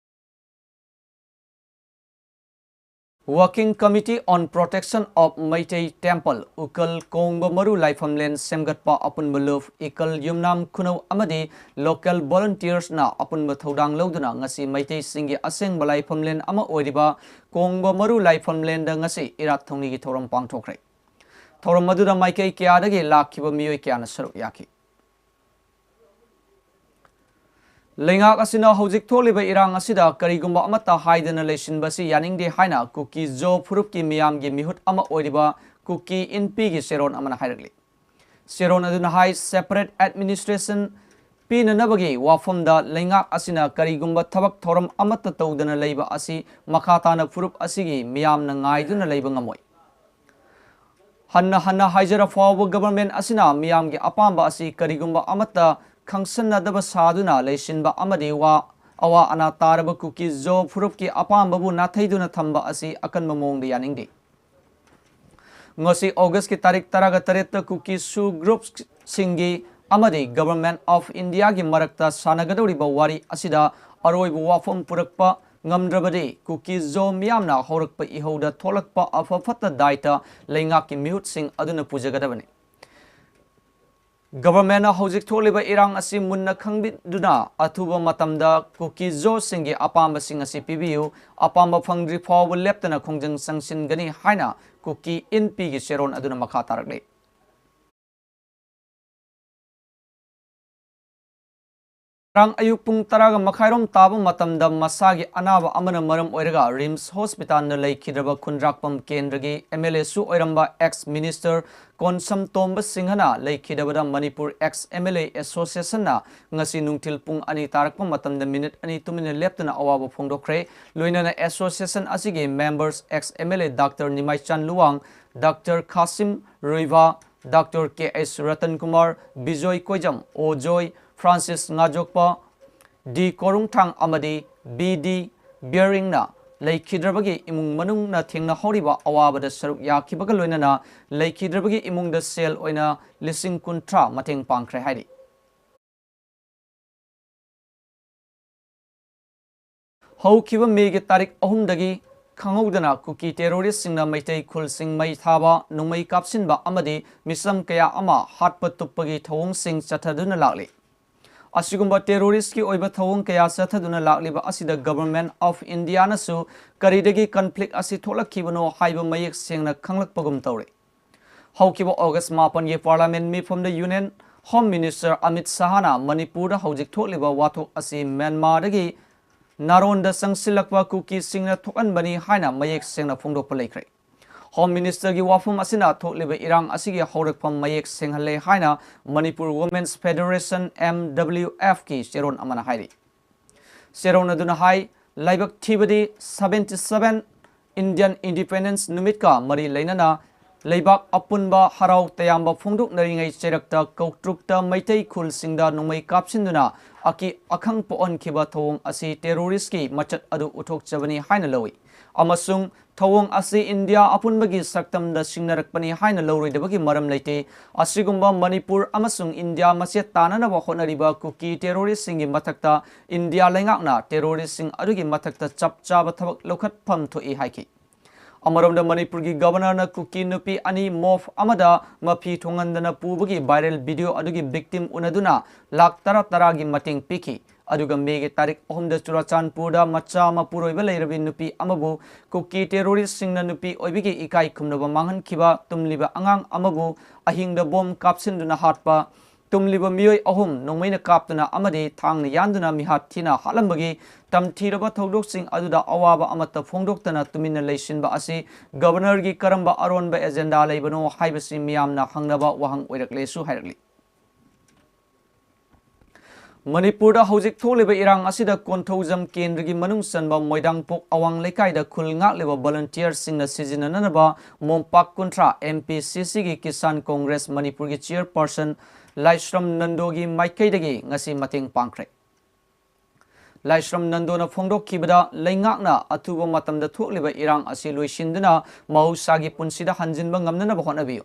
Working Committee on Protection of Meitei Temple, ꯎꯀꯜ ꯀꯣꯡꯕ ꯃꯔꯨ ꯂꯥꯏꯐꯝꯂꯦꯟ ꯁꯦꯝꯒꯠꯄ ꯑꯄꯨꯟꯕ ꯂꯨꯞ, ꯏꯀꯜ ꯌꯨꯝꯅꯥꯝ ꯈꯨꯅꯧ ꯑꯃꯗꯤ ꯂꯣꯀꯦꯜ ꯚꯣꯂꯨꯟꯇꯤꯌꯔꯁꯅ ꯑꯄꯨꯟꯕ ꯊꯧꯗꯥꯡ ꯂꯧꯗꯨꯅ ꯉꯁꯤ ꯃꯩꯇꯩꯁꯤꯡꯒꯤ ꯑꯁꯦꯡꯕ ꯂꯥꯏꯐꯝꯂꯦꯟ ꯑꯃ ꯑꯣꯏꯔꯤꯕ ꯀꯣꯡꯕ ꯃꯔꯨ ꯂꯥꯏꯐꯝꯂꯦꯟꯗ ꯉꯁꯤ ꯏꯔꯥꯠ ꯊꯧꯅꯤꯒꯤ ꯊꯧꯔꯝ ꯄꯥꯡꯊꯣꯛꯈ꯭ꯔꯦ꯫ ꯊꯧꯔꯝ ꯑꯗꯨꯗ ꯃꯥꯏꯀꯩ ꯀꯌꯥꯗꯒꯤ ꯂꯥꯛꯈꯤꯕ ꯃꯤꯑꯣꯏ ꯀꯌꯥꯅ ꯁꯔꯨꯛ ꯌꯥꯈꯤ꯫ ꯂꯩꯉꯥꯛ ꯑꯁꯤꯅ ꯍꯧꯖꯤꯛ ꯊꯣꯛꯂꯤꯕ ꯏꯔꯥꯡ ꯑꯁꯤꯗ ꯀꯔꯤꯒꯨꯝꯕ ꯑꯃꯠꯇ ꯍꯥꯏꯗꯅ ꯂꯩꯁꯤꯟꯕ ꯑꯁꯤ ꯌꯥꯅꯤꯡꯗꯦ ꯍꯥꯏꯅ ꯀꯨꯀꯤ ꯖꯣ ꯐꯨꯔꯨꯞꯀꯤ ꯃꯤꯌꯥꯝꯒꯤ ꯃꯤꯍꯨꯠ ꯑꯃ ꯑꯣꯏꯔꯤꯕ ꯀꯨꯀꯤ ꯏꯟꯄꯤꯒꯤ ꯆꯦꯔꯣꯟ ꯑꯃꯅ ꯍꯥꯏꯔꯛꯂꯤ꯫ ꯆꯦꯔꯣꯟ ꯑꯗꯨꯅ ꯍꯥꯏ, separate administration ꯄꯤꯅꯅꯕꯒꯤ ꯋꯥꯐꯝꯗ ꯂꯩꯉꯥꯛ ꯑꯁꯤꯅ ꯀꯔꯤꯒꯨꯝꯕ ꯊꯕꯛ ꯊꯧꯔꯝ ꯑꯃꯠꯇ ꯇꯧꯗꯅ ꯂꯩꯕ ꯑꯁꯤ ꯃꯈꯥ ꯇꯥꯅ ꯐꯨꯔꯨꯞ ꯑꯁꯤꯒꯤ ꯃꯤꯌꯥꯝꯅ ꯉꯥꯏꯗꯨꯅ ꯂꯩꯕ ꯉꯝꯃꯣꯏ꯫ ꯍꯟꯅ ꯍꯟꯅ ꯍꯥꯏꯖꯔ ꯐꯥꯎꯕ ꯒꯚꯔꯟꯃꯦꯟꯠ ꯑꯁꯤꯅ ꯃꯤꯌꯥꯝꯒꯤ ꯑꯄꯥꯝꯕ ꯑꯁꯤ ꯀꯔꯤꯒꯨꯝꯕ ꯑꯃꯠꯇ ꯈꯪꯁꯟꯅꯗꯕ ꯁꯥꯗꯨꯅ ꯂꯩꯁꯤꯟꯕ ꯑꯃꯗꯤ ꯋꯥ, ꯑꯋꯥ ꯑꯅꯥ ꯇꯥꯔꯕ ꯀꯨꯀꯤ ꯖꯣ ꯐꯨꯔꯨꯞꯀꯤ ꯑꯄꯥꯝꯕꯕꯨ ꯅꯥꯊꯩꯗꯨꯅ ꯊꯝꯕ ꯑꯁꯤ ꯑꯀꯟꯕ ꯃꯑꯣꯡꯗ ꯌꯥꯅꯤꯡꯗꯦ꯫ ꯉꯁꯤ ꯑꯣꯒꯁꯀꯤ ꯇꯥꯔꯤꯛ ꯇꯔꯥꯒ ꯇꯔꯦꯠꯇ ꯀꯨꯀꯤ ꯁꯨ ꯒ꯭ꯔꯨꯞꯁꯤꯡꯒꯤ ꯑꯃꯗꯤ ꯒꯚꯔꯟꯃꯦꯟꯠ ꯑꯣꯐ ꯏꯟꯗꯤꯌꯥꯒꯤ ꯃꯔꯛꯇ ꯁꯥꯟꯅꯒꯗꯧꯔꯤꯕ ꯋꯥꯔꯤ ꯑꯁꯤꯗ ꯑꯔꯣꯏꯕ ꯋꯥꯐꯝ ꯄꯨꯔꯛꯄ ꯉꯝꯗ꯭ꯔꯕꯗꯤ ꯀꯨꯀꯤ ꯖꯣ ꯃꯤꯌꯥꯝꯅ ꯍꯧꯔꯛꯄ ꯏꯍꯧꯗ ꯊꯣꯛꯂꯛꯄ ꯑꯐ ꯐꯠꯇ ꯗꯥꯏꯇ ꯂꯩꯉꯥꯛꯀꯤ ꯃꯤꯍꯨꯠꯁꯤꯡ ꯑꯗꯨꯅ ꯄꯨꯖꯒꯗꯕꯅꯤ꯫ Governmentꯅ ꯍꯧꯖꯤꯛ ꯊꯣꯛꯂꯤꯕ ꯏꯔꯥꯡ ꯑꯁꯤ ꯃꯨꯟꯅ ꯈꯪꯕꯤꯗꯨꯅ ꯑꯊꯨꯕ ꯃꯇꯝꯗ ꯀꯨꯀꯤ ꯖꯣꯁꯤꯡꯒꯤ ꯑꯄꯥꯝꯕꯁꯤꯡ ꯑꯁꯤ ꯄꯤꯕꯤꯌꯨ, ꯑꯄꯥꯝꯕ ꯐꯪꯗ꯭ꯔꯤ ꯐꯥꯎꯕ ꯂꯦꯞꯇꯅ ꯈꯣꯡꯖꯪ ꯆꯪꯁꯤꯟꯒꯅꯤ ꯍꯥꯏꯅ ꯀꯨꯀꯤ ꯏꯟꯄꯤꯒꯤ ꯆꯦꯔꯣꯜ ꯑꯗꯨꯅ ꯃꯈꯥ ꯇꯥꯔꯛꯂꯤ꯫ ꯉꯔꯥꯡ ꯑꯌꯨꯛ ꯄꯨꯡ ꯇꯔꯥꯒ ꯃꯈꯥꯏꯔꯣꯝ ꯇꯥꯕ ꯃꯇꯝꯗ ꯃꯁꯥꯒꯤ ꯑꯅꯥꯕ ꯑꯃꯅ ꯃꯔꯝ ꯑꯣꯏꯔꯒ ꯔꯤꯝꯁ ꯍꯣꯁꯄꯤꯇꯥꯜꯗ ꯂꯩꯈꯤꯗ꯭ꯔꯕ ꯈꯨꯟꯗ꯭ꯔꯥꯛꯄꯝ ꯀꯦꯟꯗ꯭ꯔꯒꯤ MLAꯁꯨ ꯑꯣꯏꯔꯝꯕ ex minister ꯀꯣꯟꯁꯝ ꯇꯣꯝꯕ ꯁꯤꯡꯍꯅ ꯂꯩꯈꯤꯗꯕꯗ ꯃꯅꯤꯄꯨꯔ ex MLA Associationꯅ ꯉꯁꯤ ꯅꯨꯡꯊꯤꯜ ꯄꯨꯡ ꯑꯅꯤ ꯇꯥꯔꯛꯄ ꯃꯇꯝꯗ ꯃꯤꯅꯤꯠ ꯑꯅꯤ ꯇꯨꯃꯤꯟꯅ ꯂꯦꯞꯇꯨꯅ ꯑꯋꯥꯕ ꯐꯣꯡꯗꯣꯛꯈ꯭ꯔꯦ꯫ ꯂꯣꯏꯅꯅ association ꯑꯁꯤꯒꯤ members ex MLA Doctor Nimaichand Luwang, Doctor Khasim Ruivah, Doctor K H Ratan Kumar, Bijoy Koijam, O Joy, Francis ꯉꯥꯖꯣꯛꯄ, ꯗꯤ ꯀꯣꯔꯨꯡꯊꯥꯡ ꯑꯃꯗꯤ ꯕꯤ ꯗꯤ ꯕꯤꯌꯔꯤꯡꯅ ꯂꯩꯈꯤꯗ꯭ꯔꯕꯒꯤ ꯏꯃꯨꯡ ꯃꯅꯨꯡꯅ ꯊꯦꯡꯅꯍꯧꯔꯤꯕ ꯑꯋꯥꯕꯗ ꯁꯔꯨꯛ ꯌꯥꯈꯤꯕꯒ ꯂꯣꯏꯅꯅ ꯂꯩꯈꯤꯗ꯭ꯔꯕꯒꯤ ꯏꯃꯨꯡꯗ ꯁꯦꯜ ꯑꯣꯏꯅ ꯂꯤꯁꯤꯡ ꯀꯨꯟꯊ꯭ꯔꯥ ꯃꯇꯦꯡ ꯄꯥꯡꯈ꯭ꯔꯦ ꯍꯥꯏꯔꯤ꯫ ꯍꯧꯈꯤꯕ ꯃꯦꯒꯤ ꯇꯥꯔꯤꯛ ꯑꯍꯨꯝꯗꯒꯤ ꯈꯪꯍꯧꯗꯅ ꯀꯨꯀꯤ terroristꯁꯤꯡꯅ ꯃꯩꯇꯩ ꯈꯨꯜꯁꯤꯡ ꯃꯩ ꯊꯥꯕ, ꯅꯣꯡꯃꯩ ꯀꯥꯞꯁꯤꯟꯕ ꯑꯃꯗꯤ ꯃꯤꯆꯝ ꯀꯌꯥ ꯑꯃ ꯍꯥꯠꯄ ꯇꯨꯞꯄꯒꯤ ꯊꯧꯑꯣꯡꯁꯤꯡ ꯆꯠꯊꯗꯨꯅ ꯂꯥꯛꯂꯤ꯫ ꯑꯁꯤꯒꯨꯝꯕ terroristꯀꯤ ꯑꯣꯏꯕ ꯊꯧꯑꯣꯡ ꯀꯌꯥ ꯆꯠꯊꯗꯨꯅ ꯂꯥꯛꯂꯤꯕ ꯑꯁꯤꯗ Government of Indiaꯅꯁꯨ ꯀꯔꯤꯗꯒꯤ conflict ꯑꯁꯤ ꯊꯣꯛꯂꯛꯈꯤꯕꯅꯣ ꯍꯥꯏꯕ ꯃꯌꯦꯛ ꯁꯦꯡꯅ ꯈꯪꯂꯛꯄꯒꯨꯝ ꯇꯧꯔꯦ꯫ ꯍꯧꯈꯤꯕ August ꯃꯥꯄꯟꯒꯤ Parliament ꯃꯤꯐꯝꯗ Union Home Minister Amit ꯁꯍꯥꯅ ꯃꯅꯤꯄꯨꯔꯗ ꯍꯧꯖꯤꯛ ꯊꯣꯛꯂꯤꯕ ꯋꯥꯊꯣꯛ ꯑꯁꯤ ꯃ꯭ꯌꯥꯟꯃꯥꯔꯗꯒꯤ ꯅꯥꯔꯣꯟꯗ ꯆꯪꯁꯤꯜꯂꯛꯄ ꯀꯨꯀꯤꯁꯤꯡꯅ ꯊꯣꯛꯍꯟꯕꯅꯤ ꯍꯥꯏꯅ ꯃꯌꯦꯛ ꯁꯦꯡꯅ ꯐꯣꯡꯗꯣꯛꯄ ꯂꯩꯈ꯭ꯔꯦ꯫ Home Ministerꯒꯤ ꯋꯥꯐꯝ ꯑꯁꯤꯅ ꯊꯣꯛꯂꯤꯕ ꯏꯔꯥꯡ ꯑꯁꯤꯒꯤ ꯍꯧꯔꯛꯐꯝ ꯃꯌꯦꯛ ꯁꯦꯡꯍꯜꯂꯦ ꯍꯥꯏꯅ Manipur Women's Federation, MWFꯀꯤ ꯆꯦꯔꯣꯜ ꯑꯃꯅ ꯍꯥꯏꯔꯤ꯫ ꯆꯦꯔꯣꯜ ꯑꯗꯨꯅ ꯍꯥꯏ, ꯂꯥꯏꯕꯛ ꯊꯤꯕꯗꯤ seventy seven Indian Independence ꯅꯨꯃꯤꯠꯀ ꯃꯔꯤ ꯂꯩꯅꯅ ꯂꯩꯕꯥꯛ ꯑꯄꯨꯟꯕ ꯍꯔꯥꯎ ꯇꯌꯥꯝꯕ ꯐꯣꯡꯗꯣꯛꯅꯔꯤꯉꯩ ꯆꯩꯔꯛꯇ ꯀꯧꯇ꯭ꯔꯨꯛꯇ ꯃꯩꯇꯩ ꯈꯨꯜꯁꯤꯡꯗ ꯅꯣꯡꯃꯩ ꯀꯥꯞꯁꯤꯟꯗꯨꯅ ꯑꯀꯤ ꯑꯈꯪ ꯄꯣꯛꯍꯟꯈꯤꯕ ꯊꯧꯑꯣꯡ ꯑꯁꯤ terroristꯀꯤ ꯃꯆꯠ ꯑꯗꯨ ꯎꯠꯊꯣꯛꯆꯕꯅꯤ ꯍꯥꯏꯅ ꯂꯧꯏ ꯑꯃꯁꯨꯡ ꯊꯧꯑꯣꯡ ꯑꯁꯤ ꯏꯟꯗꯤꯌꯥ ꯑꯄꯨꯟꯕꯒꯤ ꯁꯛꯇꯝꯗ ꯁꯤꯡꯅꯔꯛꯄꯅꯤ ꯍꯥꯏꯅ ꯂꯧꯔꯣꯏꯗꯕꯒꯤ ꯃꯔꯝ ꯂꯩꯇꯦ꯫ ꯑꯁꯤꯒꯨꯝꯕ ꯃꯅꯤꯄꯨꯔ ꯑꯃꯁꯨꯡ ꯏꯟꯗꯤꯌꯥ ꯃꯆꯦꯠ ꯇꯥꯅꯅꯕ ꯍꯣꯠꯅꯔꯤꯕ ꯀꯨꯀꯤ terroristꯁꯤꯡꯒꯤ ꯃꯊꯛꯇ ꯏꯟꯗꯤꯌꯥ ꯂꯩꯉꯥꯛꯅ terroristꯁꯤꯡ ꯑꯗꯨꯒꯤ ꯃꯊꯛꯇ ꯆꯞ ꯆꯥꯕ ꯊꯕꯛ ꯂꯧꯈꯠꯐꯝ ꯊꯣꯛꯏ ꯍꯥꯏꯈꯤ꯫ ꯑꯃꯔꯣꯝꯗ, ꯃꯅꯤꯄꯨꯔꯒꯤ ꯒꯕꯔꯅꯔꯅ ꯀꯨꯀꯤ ꯅꯨꯄꯤ ꯑꯅꯤ ꯃꯣꯐ ꯑꯃꯗ ꯃꯐꯤ ꯊꯣꯡꯍꯟꯗꯅ ꯄꯨꯕꯒꯤ ꯚꯥꯏꯔꯦꯜ ꯚꯤꯗꯤꯑꯣ ꯑꯗꯨꯒꯤ ꯚꯤꯛꯇꯤꯝ ꯎꯅꯗꯨꯅ ꯂꯥꯈ ꯇꯔꯥ ꯇꯔꯥꯒꯤ ꯃꯇꯦꯡ ꯄꯤꯈꯤ꯫ ꯑꯗꯨꯒ ꯃꯦꯒꯤ ꯇꯥꯔꯤꯛ ꯑꯍꯨꯝꯗ ꯆꯨꯔꯥꯆꯥꯟꯄꯨꯔꯗ ꯃꯆꯥ ꯃꯄꯨꯔꯣꯏꯕ ꯂꯩꯔꯕꯤ ꯅꯨꯄꯤ ꯑꯃꯕꯨ ꯀꯨꯀꯤ ꯇꯦꯔꯣꯔꯤꯁꯁꯤꯡꯅ ꯅꯨꯄꯤ ꯑꯣꯏꯕꯤꯒꯤ ꯏꯀꯥꯏ ꯈꯨꯝꯅꯕ ꯃꯥꯡꯍꯟꯈꯤꯕ ꯇꯨꯝꯂꯤꯕ ꯑꯉꯥꯡ ꯑꯃꯕꯨ ꯑꯍꯤꯡꯗ ꯕꯣꯝ ꯀꯥꯞꯁꯤꯟꯗꯨꯅ ꯍꯥꯠꯄ, ꯇꯨꯝꯂꯤꯕ ꯃꯤꯑꯣꯏ ꯑꯍꯨꯝ ꯅꯣꯡꯃꯩꯅ ꯀꯥꯞꯇꯨꯅ ꯑꯃꯗꯤ ꯊꯥꯡꯅ ꯌꯥꯟꯗꯨꯅ ꯃꯤꯍꯥꯠ ꯊꯤꯅ ꯍꯥꯠꯂꯝꯕꯒꯤ ꯇꯝꯊꯤꯔꯕ ꯊꯧꯗꯣꯛꯁꯤꯡ ꯑꯗꯨꯗ ꯑꯋꯥꯕ ꯑꯃꯠꯇ ꯐꯣꯡꯗꯣꯛꯇꯅ ꯇꯨꯃꯤꯟꯅ ꯂꯩꯁꯤꯟꯕ ꯑꯁꯤ ꯒꯕꯔꯅꯔꯒꯤ ꯀꯔꯝꯕ ꯑꯔꯣꯟꯕ ꯑꯦꯖꯦꯟꯗꯥ ꯂꯩꯕꯅꯣ ꯍꯥꯏꯕꯁꯤ ꯃꯤꯌꯥꯝꯅ ꯍꯪꯅꯕ ꯋꯥꯍꯪ ꯑꯣꯏꯔꯛꯂꯦꯁꯨ ꯍꯥꯏꯔꯛꯂꯤ꯫ ꯃꯅꯤꯄꯨꯔꯗ ꯍꯧꯖꯤꯛ ꯊꯣꯛꯂꯤꯕ ꯏꯔꯥꯡ ꯑꯁꯤꯗ ꯀꯣꯟꯊꯧꯖꯝ ꯀꯦꯟꯗ꯭ꯔꯒꯤ ꯃꯅꯨꯡ ꯆꯟꯕ ꯃꯣꯏꯗꯥꯡꯄꯣꯛ ꯑꯋꯥꯡ ꯂꯩꯀꯥꯏꯗ ꯈꯨꯜ ꯉꯥꯛꯂꯤꯕ ꯚꯣꯂꯨꯟꯇꯤꯌꯔꯁꯤꯡꯅ ꯁꯤꯖꯤꯟꯅꯅꯕ ꯃꯣꯝꯄꯥꯛ ꯀꯨꯟꯊ꯭ꯔꯥ, ꯑꯦꯝ ꯄꯤ ꯁꯤ ꯁꯤꯒꯤ ꯀꯤꯁꯥꯟ ꯀꯣꯡꯒ꯭ꯔꯦꯁ ꯃꯅꯤꯄꯨꯔꯒꯤ ꯆꯤꯌꯔꯄꯔꯁꯟ ꯂꯥꯏꯁ꯭ꯔꯝ ꯅꯟꯗꯣꯒꯤ ꯃꯥꯏꯀꯩꯗꯒꯤ ꯉꯁꯤ ꯃꯇꯦꯡ ꯄꯥꯡꯈ꯭ꯔꯦ꯫ ꯂꯥꯏꯁ꯭ꯔꯝ ꯅꯟꯗꯣꯅ ꯐꯣꯡꯗꯣꯛꯈꯤꯕꯗ, ꯂꯩꯉꯥꯛꯅ ꯑꯊꯨꯕ ꯃꯇꯝꯗ ꯊꯣꯛꯂꯤꯕ ꯏꯔꯥꯡ ꯑꯁꯤ ꯂꯣꯏꯁꯤꯟꯗꯨꯅ ꯃꯍꯧꯁꯥꯒꯤ ꯄꯨꯟꯁꯤꯗ ꯍꯟꯖꯤꯟꯕ ꯉꯝꯅꯅꯕ ꯍꯣꯠꯅꯕꯤꯌꯨ꯫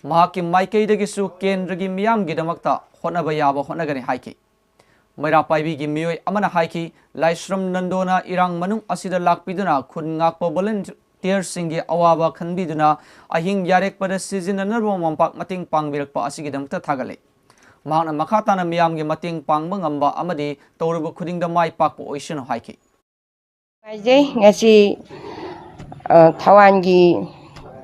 ꯃꯍꯥꯛꯀꯤ ꯃꯥꯏꯀꯩꯗꯒꯤꯁꯨ ꯀꯦꯟꯗ꯭ꯔꯒꯤ ꯃꯤꯌꯥꯝꯒꯤꯗꯃꯛꯇ ꯍꯣꯠꯅꯕ ꯌꯥꯕ ꯍꯣꯠꯅꯒꯅꯤ ꯍꯥꯏꯈꯤ꯫ ꯃꯩꯔꯥ ꯄꯥꯏꯕꯤꯒꯤ ꯃꯤꯑꯣꯏ ꯑꯃꯅ ꯍꯥꯏꯈꯤ, ꯂꯥꯏꯁ꯭ꯔꯝ ꯅꯟꯗꯣꯅ ꯏꯔꯥꯡ ꯃꯅꯨꯡ ꯑꯁꯤꯗ ꯂꯥꯛꯄꯤꯗꯨꯅ ꯈꯨꯟ ꯉꯥꯛꯄ ꯚꯣꯂꯨꯟꯇꯤꯌꯔꯁꯤꯡꯒꯤ ꯑꯋꯥꯕ ꯈꯟꯕꯤꯗꯨꯅ ꯑꯍꯤꯡ ꯌꯥꯔꯦꯛꯄꯗ ꯁꯤꯖꯤꯟꯅꯅꯕ ꯃꯣꯝꯄꯥꯛ ꯃꯇꯦꯡ ꯄꯥꯡꯕꯤꯔꯛꯄ ꯑꯁꯤꯒꯤꯗꯃꯛꯇ ꯊꯥꯒꯠꯂꯤ꯫ ꯃꯍꯥꯛꯅ ꯃꯈꯥ ꯇꯥꯅ ꯃꯤꯌꯥꯝꯒꯤ ꯃꯇꯦꯡ ꯄꯥꯡꯕ ꯉꯝꯕ ꯑꯃꯗꯤ ꯇꯧꯔꯨꯕ ꯈꯨꯗꯤꯡꯗ ꯃꯥꯏ ꯄꯥꯛꯄ ꯑꯣꯏꯁꯅꯨ ꯍꯥꯏꯈꯤ꯫ ꯅꯨꯡꯉꯥꯏꯖꯩ꯫ ꯉꯁꯤ, ꯑ, ꯊꯋꯥꯟꯒꯤ,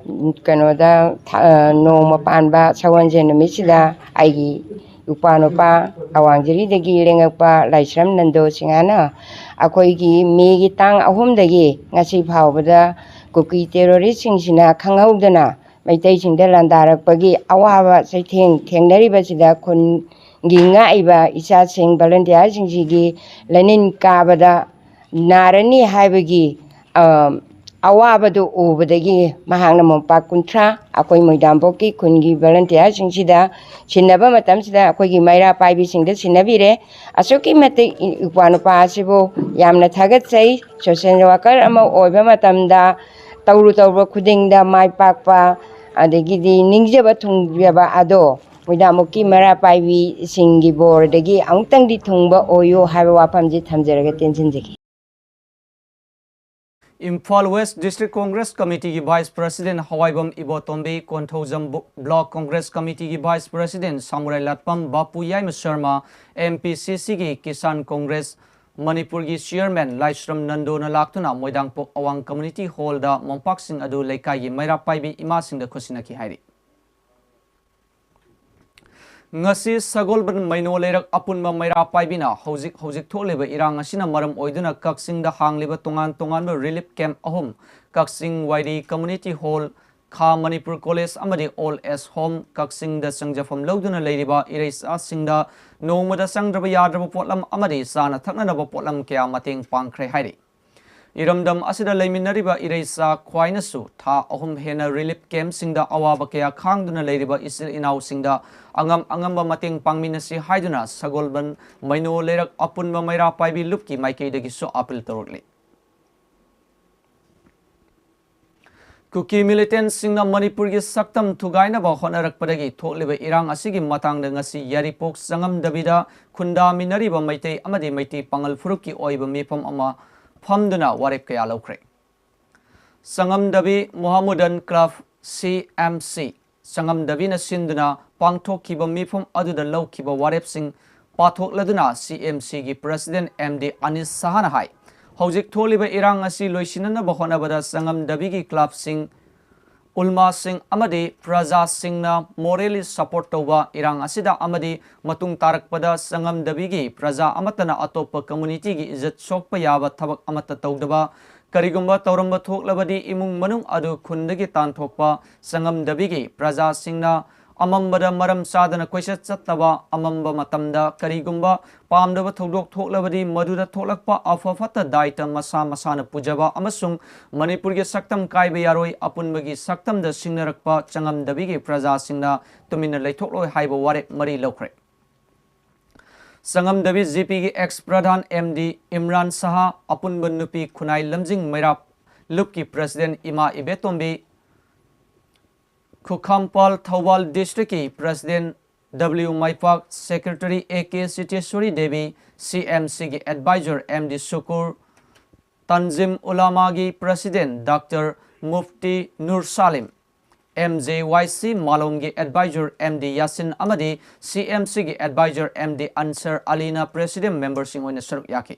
ꯎꯝ, ꯀꯩꯅꯣꯗ, ꯊ-, ꯑ, ꯅꯣꯡꯃ ꯄꯥꯟꯕ ꯁꯒꯣꯜꯁꯦꯟ ꯅꯨꯃꯤꯠꯁꯤꯗ ꯑꯩꯒꯤ ꯏꯄ꯭ꯋꯥ ꯅꯨꯄꯥ ꯑꯋꯥꯡꯖꯤꯔꯤꯗꯒꯤ ꯂꯦꯡꯉꯛꯄ ꯂꯥꯏꯁ꯭ꯔꯝ ꯅꯟꯗꯣ ꯁꯤꯡꯍꯅ ꯑꯩꯈꯣꯏꯒꯤ ꯃꯦꯒꯤ ꯇꯥꯡ ꯑꯍꯨꯝꯗꯒꯤ ꯉꯁꯤ ꯐꯥꯎꯕꯗ ꯀꯨꯀꯤ ꯇꯦꯔꯣꯔꯤꯁꯁꯤꯡꯁꯤꯅ ꯈꯪꯍꯧꯗꯅ ꯃꯩꯇꯩꯁꯤꯡꯗ ꯂꯥꯟꯗꯥꯔꯛꯄꯒꯤ ꯑꯋꯥꯕ ꯆꯩꯊꯦꯡ ꯊꯦꯡꯅꯔꯤꯕꯁꯤꯗ ꯈꯨꯟꯒꯤ ꯉꯥꯛꯏꯕ ꯏꯆꯥꯁꯤꯡ ꯚꯣꯂꯨꯟꯇꯤꯌꯔꯁꯤꯡꯁꯤꯒꯤ ꯂꯥꯏꯅꯤꯡ ꯀꯥꯕꯗ ꯅꯥꯔꯅꯤ ꯍꯥꯏꯕꯒꯤ, ꯑ, ꯑꯋꯥꯕꯗꯨ ꯎꯕꯗꯒꯤ ꯃꯍꯥꯛꯅ ꯃꯣꯝꯄꯥꯛ ꯀꯨꯟꯊ꯭ꯔꯥ ꯑꯩꯈꯣꯏ ꯃꯣꯏꯗꯥꯝꯕꯣꯛꯀꯤ ꯈꯨꯟꯒꯤ ꯚꯣꯂꯨꯟꯇꯤꯌꯔꯁꯤꯡꯁꯤꯗ ꯁꯤꯟꯅꯕ ꯃꯇꯝꯁꯤꯗ ꯑꯩꯈꯣꯏꯒꯤ ꯃꯩꯔꯥ ꯄꯥꯏꯕꯤꯁꯤꯡꯗ ꯁꯤꯟꯅꯕꯤꯔꯦ꯫ ꯑꯁꯨꯛꯀꯤ ꯃꯇꯤꯛ ꯏ-, ꯏꯄ꯭ꯋꯥ ꯅꯨꯄꯥ ꯑꯁꯤꯕꯨ ꯌꯥꯝꯅ ꯊꯥꯒꯠꯆꯩ꯫ ꯁꯣꯁꯤꯌꯦꯜ ꯋꯥꯀꯔ ꯑꯃ ꯑꯣꯏꯕ ꯃꯇꯝꯗ ꯇꯧꯔꯨ ꯇꯧꯔꯨꯕ ꯈꯨꯗꯤꯡꯗ ꯃꯥꯏ ꯄꯥꯛꯄ, ꯑꯗꯒꯤꯗꯤ ꯅꯤꯡꯖꯕ ꯊꯨꯡꯖꯕ ꯑꯗꯣ ꯃꯣꯏꯗꯥꯃꯨꯛꯀꯤ ꯃꯩꯔꯥ ꯄꯥꯏꯕꯤꯁꯤꯡꯒꯤ ꯕꯣꯔꯗꯒꯤ ꯑꯃꯨꯛꯇꯪꯗꯤ ꯊꯨꯡꯕ ꯑꯣꯏꯌꯨ ꯍꯥꯏꯕ ꯋꯥꯐꯝꯁꯤ ꯊꯝꯖꯔꯒ ꯇꯦꯟꯁꯤꯟꯖꯒꯦ꯫ ꯏꯝꯐꯥꯜ ꯋꯦꯁ ꯗꯤꯁꯇ꯭ꯔꯤꯛ ꯀꯣꯡꯒ꯭ꯔꯦꯁ ꯀꯃꯤꯇꯤꯒꯤ ꯚꯥꯏꯁ ꯄ꯭ꯔꯁꯤꯗꯦꯟ ꯍꯋꯥꯏꯕꯝ ꯏꯕꯣꯇꯣꯝꯕꯤ, ꯀꯣꯟꯊꯧꯖꯝ ꯕꯨ-, ꯕ꯭ꯂꯣꯛ ꯀꯣꯡꯒ꯭ꯔꯦꯁ ꯀꯃꯤꯇꯤꯒꯤ vice president Samurailatpam Bapu Yaima Sharma, M P ꯁꯤ ꯁꯤꯒꯤ ꯀꯤꯁꯥꯟ ꯀꯣꯡꯒ꯭ꯔꯦꯁ ꯃꯅꯤꯄꯨꯔꯒꯤ ꯆꯤꯌꯔꯃꯦꯟ ꯂꯥꯏꯁ꯭ꯔꯝ ꯅꯟꯗꯣꯅ ꯂꯥꯛꯇꯨꯅ ꯃꯣꯏꯗꯥꯡꯄꯣꯛ ꯑꯋꯥꯡ ꯀꯝꯃ꯭ꯌꯨꯅꯤꯇꯤ ꯍꯣꯜꯗ ꯃꯣꯝꯄꯥꯛꯁꯤꯡ ꯑꯗꯨ ꯂꯩꯀꯥꯏꯒꯤ ꯃꯩꯔꯥ ꯄꯥꯏꯕꯤ ꯏꯃꯥꯁꯤꯡꯗ ꯈꯨꯠꯁꯤꯟꯅꯈꯤ ꯍꯥꯏꯔꯤ꯫ ꯉꯁꯤ ꯁꯒꯣꯜꯕꯟ ꯃꯩꯅꯣ ꯂꯩꯔꯛ ꯑꯄꯨꯟꯕ ꯃꯩꯔꯥ ꯄꯥꯏꯕꯤꯅ ꯍꯧꯖꯤꯛ ꯍꯧꯖꯤꯛ ꯊꯣꯛꯂꯤꯕ ꯏꯔꯥꯡ ꯑꯁꯤꯅ ꯃꯔꯝ ꯑꯣꯏꯗꯨꯅ ꯀꯛꯆꯤꯡꯗ ꯍꯥꯡꯂꯤꯕ ꯇꯣꯉꯥꯟ ꯇꯣꯉꯥꯟꯕ ꯔꯤꯂꯤꯐ ꯀꯦꯝꯞ ꯑꯍꯨꯝ, ꯀꯛꯆꯤꯡ ꯋꯥꯏꯔꯤ ꯀꯝꯃ꯭ꯌꯨꯅꯤꯇꯤ ꯍꯣꯜ, ꯈꯥ ꯃꯅꯤꯄꯨꯔ ꯀꯣꯂꯦꯖ ꯑꯃꯗꯤ ꯑꯣꯜ ꯑꯦꯖ ꯍꯣꯝ, ꯀꯛꯆꯤꯡꯗ ꯆꯪꯖꯐꯝ ꯂꯧꯗꯨꯅ ꯂꯩꯔꯤꯕ ꯏꯔꯩꯆꯥꯁꯤꯡꯗ ꯅꯣꯡꯃꯗ ꯆꯪꯗ꯭ꯔꯕ ꯌꯥꯗ꯭ꯔꯕ ꯄꯣꯠꯂꯝ ꯑꯃꯗꯤ ꯆꯥꯅ ꯊꯛꯅꯅꯕ ꯄꯣꯠꯂꯝ ꯀꯌꯥ ꯃꯇꯦꯡ ꯄꯥꯡꯈ꯭ꯔꯦ ꯍꯥꯏꯔꯤ꯫ ꯏꯔꯝꯗꯝ ꯑꯁꯤꯗ ꯂꯩꯃꯤꯟꯅꯔꯤꯕ ꯏꯔꯩꯆꯥ ꯈ꯭ꯋꯥꯏꯅꯁꯨ ꯊꯥ ꯑꯍꯨꯝ ꯍꯦꯟꯅ ꯔꯤꯂꯤꯐ ꯀꯦꯝꯞꯁꯤꯡꯗ ꯑꯋꯥꯕ ꯀꯌꯥ ꯈꯥꯡꯗꯨꯅ ꯂꯩꯔꯤꯕ ꯏꯆꯤꯜ ꯏꯅꯥꯎꯁꯤꯡꯗ ꯑꯉꯝ ꯑꯉꯝꯕ ꯃꯇꯦꯡ ꯄꯥꯡꯃꯤꯟꯅꯁꯤ ꯍꯥꯏꯗꯨꯅ ꯁꯒꯣꯜꯕꯟ ꯃꯩꯅꯣ ꯂꯩꯔꯛ ꯑꯄꯨꯟꯕ ꯃꯩꯔꯥ ꯄꯥꯏꯕꯤ ꯂꯨꯞꯀꯤ ꯃꯥꯏꯀꯩꯗꯒꯤꯁꯨ ꯑꯥꯄꯤꯜ ꯇꯧꯔꯛꯂꯤ꯫ ꯀꯨꯀꯤ ꯃꯤꯂꯤꯇꯦꯟꯠꯁꯤꯡꯅ ꯃꯅꯤꯄꯨꯔꯒꯤ ꯁꯛꯇꯝ ꯊꯨꯒꯥꯏꯅꯕ ꯍꯣꯠꯅꯔꯛꯄꯗꯒꯤ ꯊꯣꯛꯂꯤꯕ ꯏꯔꯥꯡ ꯑꯁꯤꯒꯤ ꯃꯇꯥꯡꯗ ꯉꯁꯤ ꯌꯥꯏꯔꯤꯄꯣꯛ ꯆꯉꯝꯗꯕꯤꯗ ꯈꯨꯟꯗꯥꯃꯤꯟꯅꯔꯤꯕ ꯃꯩꯇꯩ ꯑꯃꯗꯤ ꯃꯩꯇꯩ ꯄꯥꯉꯜ ꯐꯨꯔꯨꯞꯀꯤ ꯑꯣꯏꯕ ꯃꯤꯐꯝ ꯑꯃ ꯐꯝꯗꯨꯅ ꯋꯥꯔꯦꯞ ꯀꯌꯥ ꯂꯧꯈ꯭ꯔꯦ꯫ ꯆꯉꯝꯗꯕꯤ ꯃꯣꯍꯥꯃꯨꯗꯟ ꯀ꯭ꯂꯕ, ꯁꯤ ꯑꯦꯝ ꯁꯤ, ꯆꯉꯝꯗꯕꯤꯅ ꯁꯤꯟꯗꯨꯅ ꯄꯥꯡꯊꯣꯛꯈꯤꯕ ꯃꯤꯐꯝ ꯑꯗꯨꯗ ꯂꯧꯈꯤꯕ ꯋꯥꯔꯦꯞꯁꯤꯡ ꯄꯥꯊꯣꯛꯂꯗꯨꯅ ꯁꯤ ꯑꯦꯝ ꯁꯤꯒꯤ ꯄ꯭ꯔꯁꯤꯗꯦꯟꯠ ꯑꯦꯝ ꯗꯤ ꯑꯅꯤꯁ ꯁꯍꯥꯅ ꯍꯥꯏ, ꯍꯧꯖꯤꯛ ꯊꯣꯛꯂꯤꯕ ꯏꯔꯥꯡ ꯑꯁꯤ ꯂꯣꯏꯁꯤꯟꯅꯅꯕ ꯍꯣꯠꯅꯕꯗ ꯆꯉꯝꯗꯕꯤꯒꯤ ꯀ꯭ꯂꯕꯁꯤꯡ, ꯎꯜꯃꯥꯁꯤꯡ ꯑꯃꯗꯤ ꯄ꯭ꯔꯖꯥꯁꯤꯡꯅ ꯃꯣꯔꯦꯜꯂꯤ ꯁꯄꯣꯔꯠ ꯇꯧꯕ ꯏꯔꯥꯡ ꯑꯁꯤꯗ ꯑꯃꯗꯤ ꯃꯇꯨꯡ ꯇꯥꯔꯛꯄꯗ ꯆꯉꯝꯗꯕꯤꯒꯤ ꯄ꯭ꯔꯖꯥ ꯑꯃꯠꯇꯅ ꯑꯇꯣꯞꯄ ꯀꯝꯃ꯭ꯌꯨꯅꯤꯇꯤꯒꯤ ꯏꯖꯠ ꯁꯣꯛꯄ ꯌꯥꯕ ꯊꯕꯛ ꯑꯃꯠꯇ ꯇꯧꯗꯕ, ꯀꯔꯤꯒꯨꯝꯕ ꯇꯧꯔꯝꯕ ꯊꯣꯛꯂꯕꯗꯤ ꯏꯃꯨꯡ ꯃꯅꯨꯡ ꯑꯗꯨ ꯈꯨꯟꯗꯒꯤ ꯇꯥꯟꯊꯣꯛꯄ, ꯆꯉꯝꯗꯕꯤꯒꯤ ꯄ꯭ꯔꯖꯥꯁꯤꯡꯅ ꯑꯃꯝꯕꯗ ꯃꯔꯝ ꯆꯥꯗꯅ ꯀꯣꯏꯆꯠ ꯆꯠꯇꯕ, ꯑꯃꯝꯕ ꯃꯇꯝꯗ ꯀꯔꯤꯒꯨꯝꯕ ꯄꯥꯝꯗꯕ ꯊꯧꯗꯣꯛ ꯊꯣꯛꯂꯕꯗꯤ ꯃꯗꯨꯗ ꯊꯣꯛꯂꯛꯄ ꯑꯐ ꯐꯠꯇ ꯗꯥꯏꯇ ꯃꯁꯥ ꯃꯁꯥꯅ ꯄꯨꯖꯕ ꯑꯃꯁꯨꯡ ꯃꯅꯤꯄꯨꯔꯒꯤ ꯁꯛꯇꯝ ꯀꯥꯏꯕ ꯌꯥꯔꯣꯏ, ꯑꯄꯨꯟꯕꯒꯤ ꯁꯛꯇꯝꯗ ꯁꯤꯡꯅꯔꯛꯄ ꯆꯉꯝꯗꯕꯤꯒꯤ ꯄ꯭ꯔꯖꯥꯁꯤꯡꯅ ꯇꯨꯃꯤꯟꯅ ꯂꯩꯊꯣꯛꯂꯣꯏ ꯍꯥꯏꯕ ꯋꯥꯔꯦꯞ ꯃꯔꯤ ꯂꯧꯈ꯭ꯔꯦ꯫ ꯆꯉꯝꯗꯕꯤ ꯖꯤ ꯄꯤꯒꯤ ꯑꯦꯛꯁ ꯄ꯭ꯔꯙꯥꯟ ꯑꯦꯝ ꯗꯤ ꯏꯝꯔꯥꯟ ꯁꯍꯥ, ꯑꯄꯨꯟꯕ ꯅꯨꯄꯤ ꯈꯨꯟꯅꯥꯏ ꯂꯝꯖꯤꯡ ꯃꯩꯔꯥ ꯂꯨꯞꯀꯤ ꯄ꯭ꯔꯁꯤꯗꯦꯟꯠ ꯏꯃꯥ ꯏꯕꯦꯇꯣꯝꯕꯤ, ꯈꯨꯈꯥꯝꯄꯥꯜ ꯊꯧꯕꯥꯜ ꯗꯤꯁꯇ꯭ꯔꯤꯛꯀꯤ president W Maipak, secretary A K Sitesori Devi, C M ꯁꯤꯒꯤ advisor M D Sukur, Tanzim ꯎꯂꯥꯃꯥꯒꯤ President Doctor Mufti Nur Salim, M J Y C ꯃꯥꯂꯣꯝꯒꯤ Advisor M D Yasin ꯑꯃꯗꯤ C M C ꯒꯤ Advisor M D Ansar ꯑꯂꯤꯅ Presidium memberꯁꯤꯡ ꯑꯣꯏꯅ ꯁꯔꯨꯛ ꯌꯥꯈꯤ꯫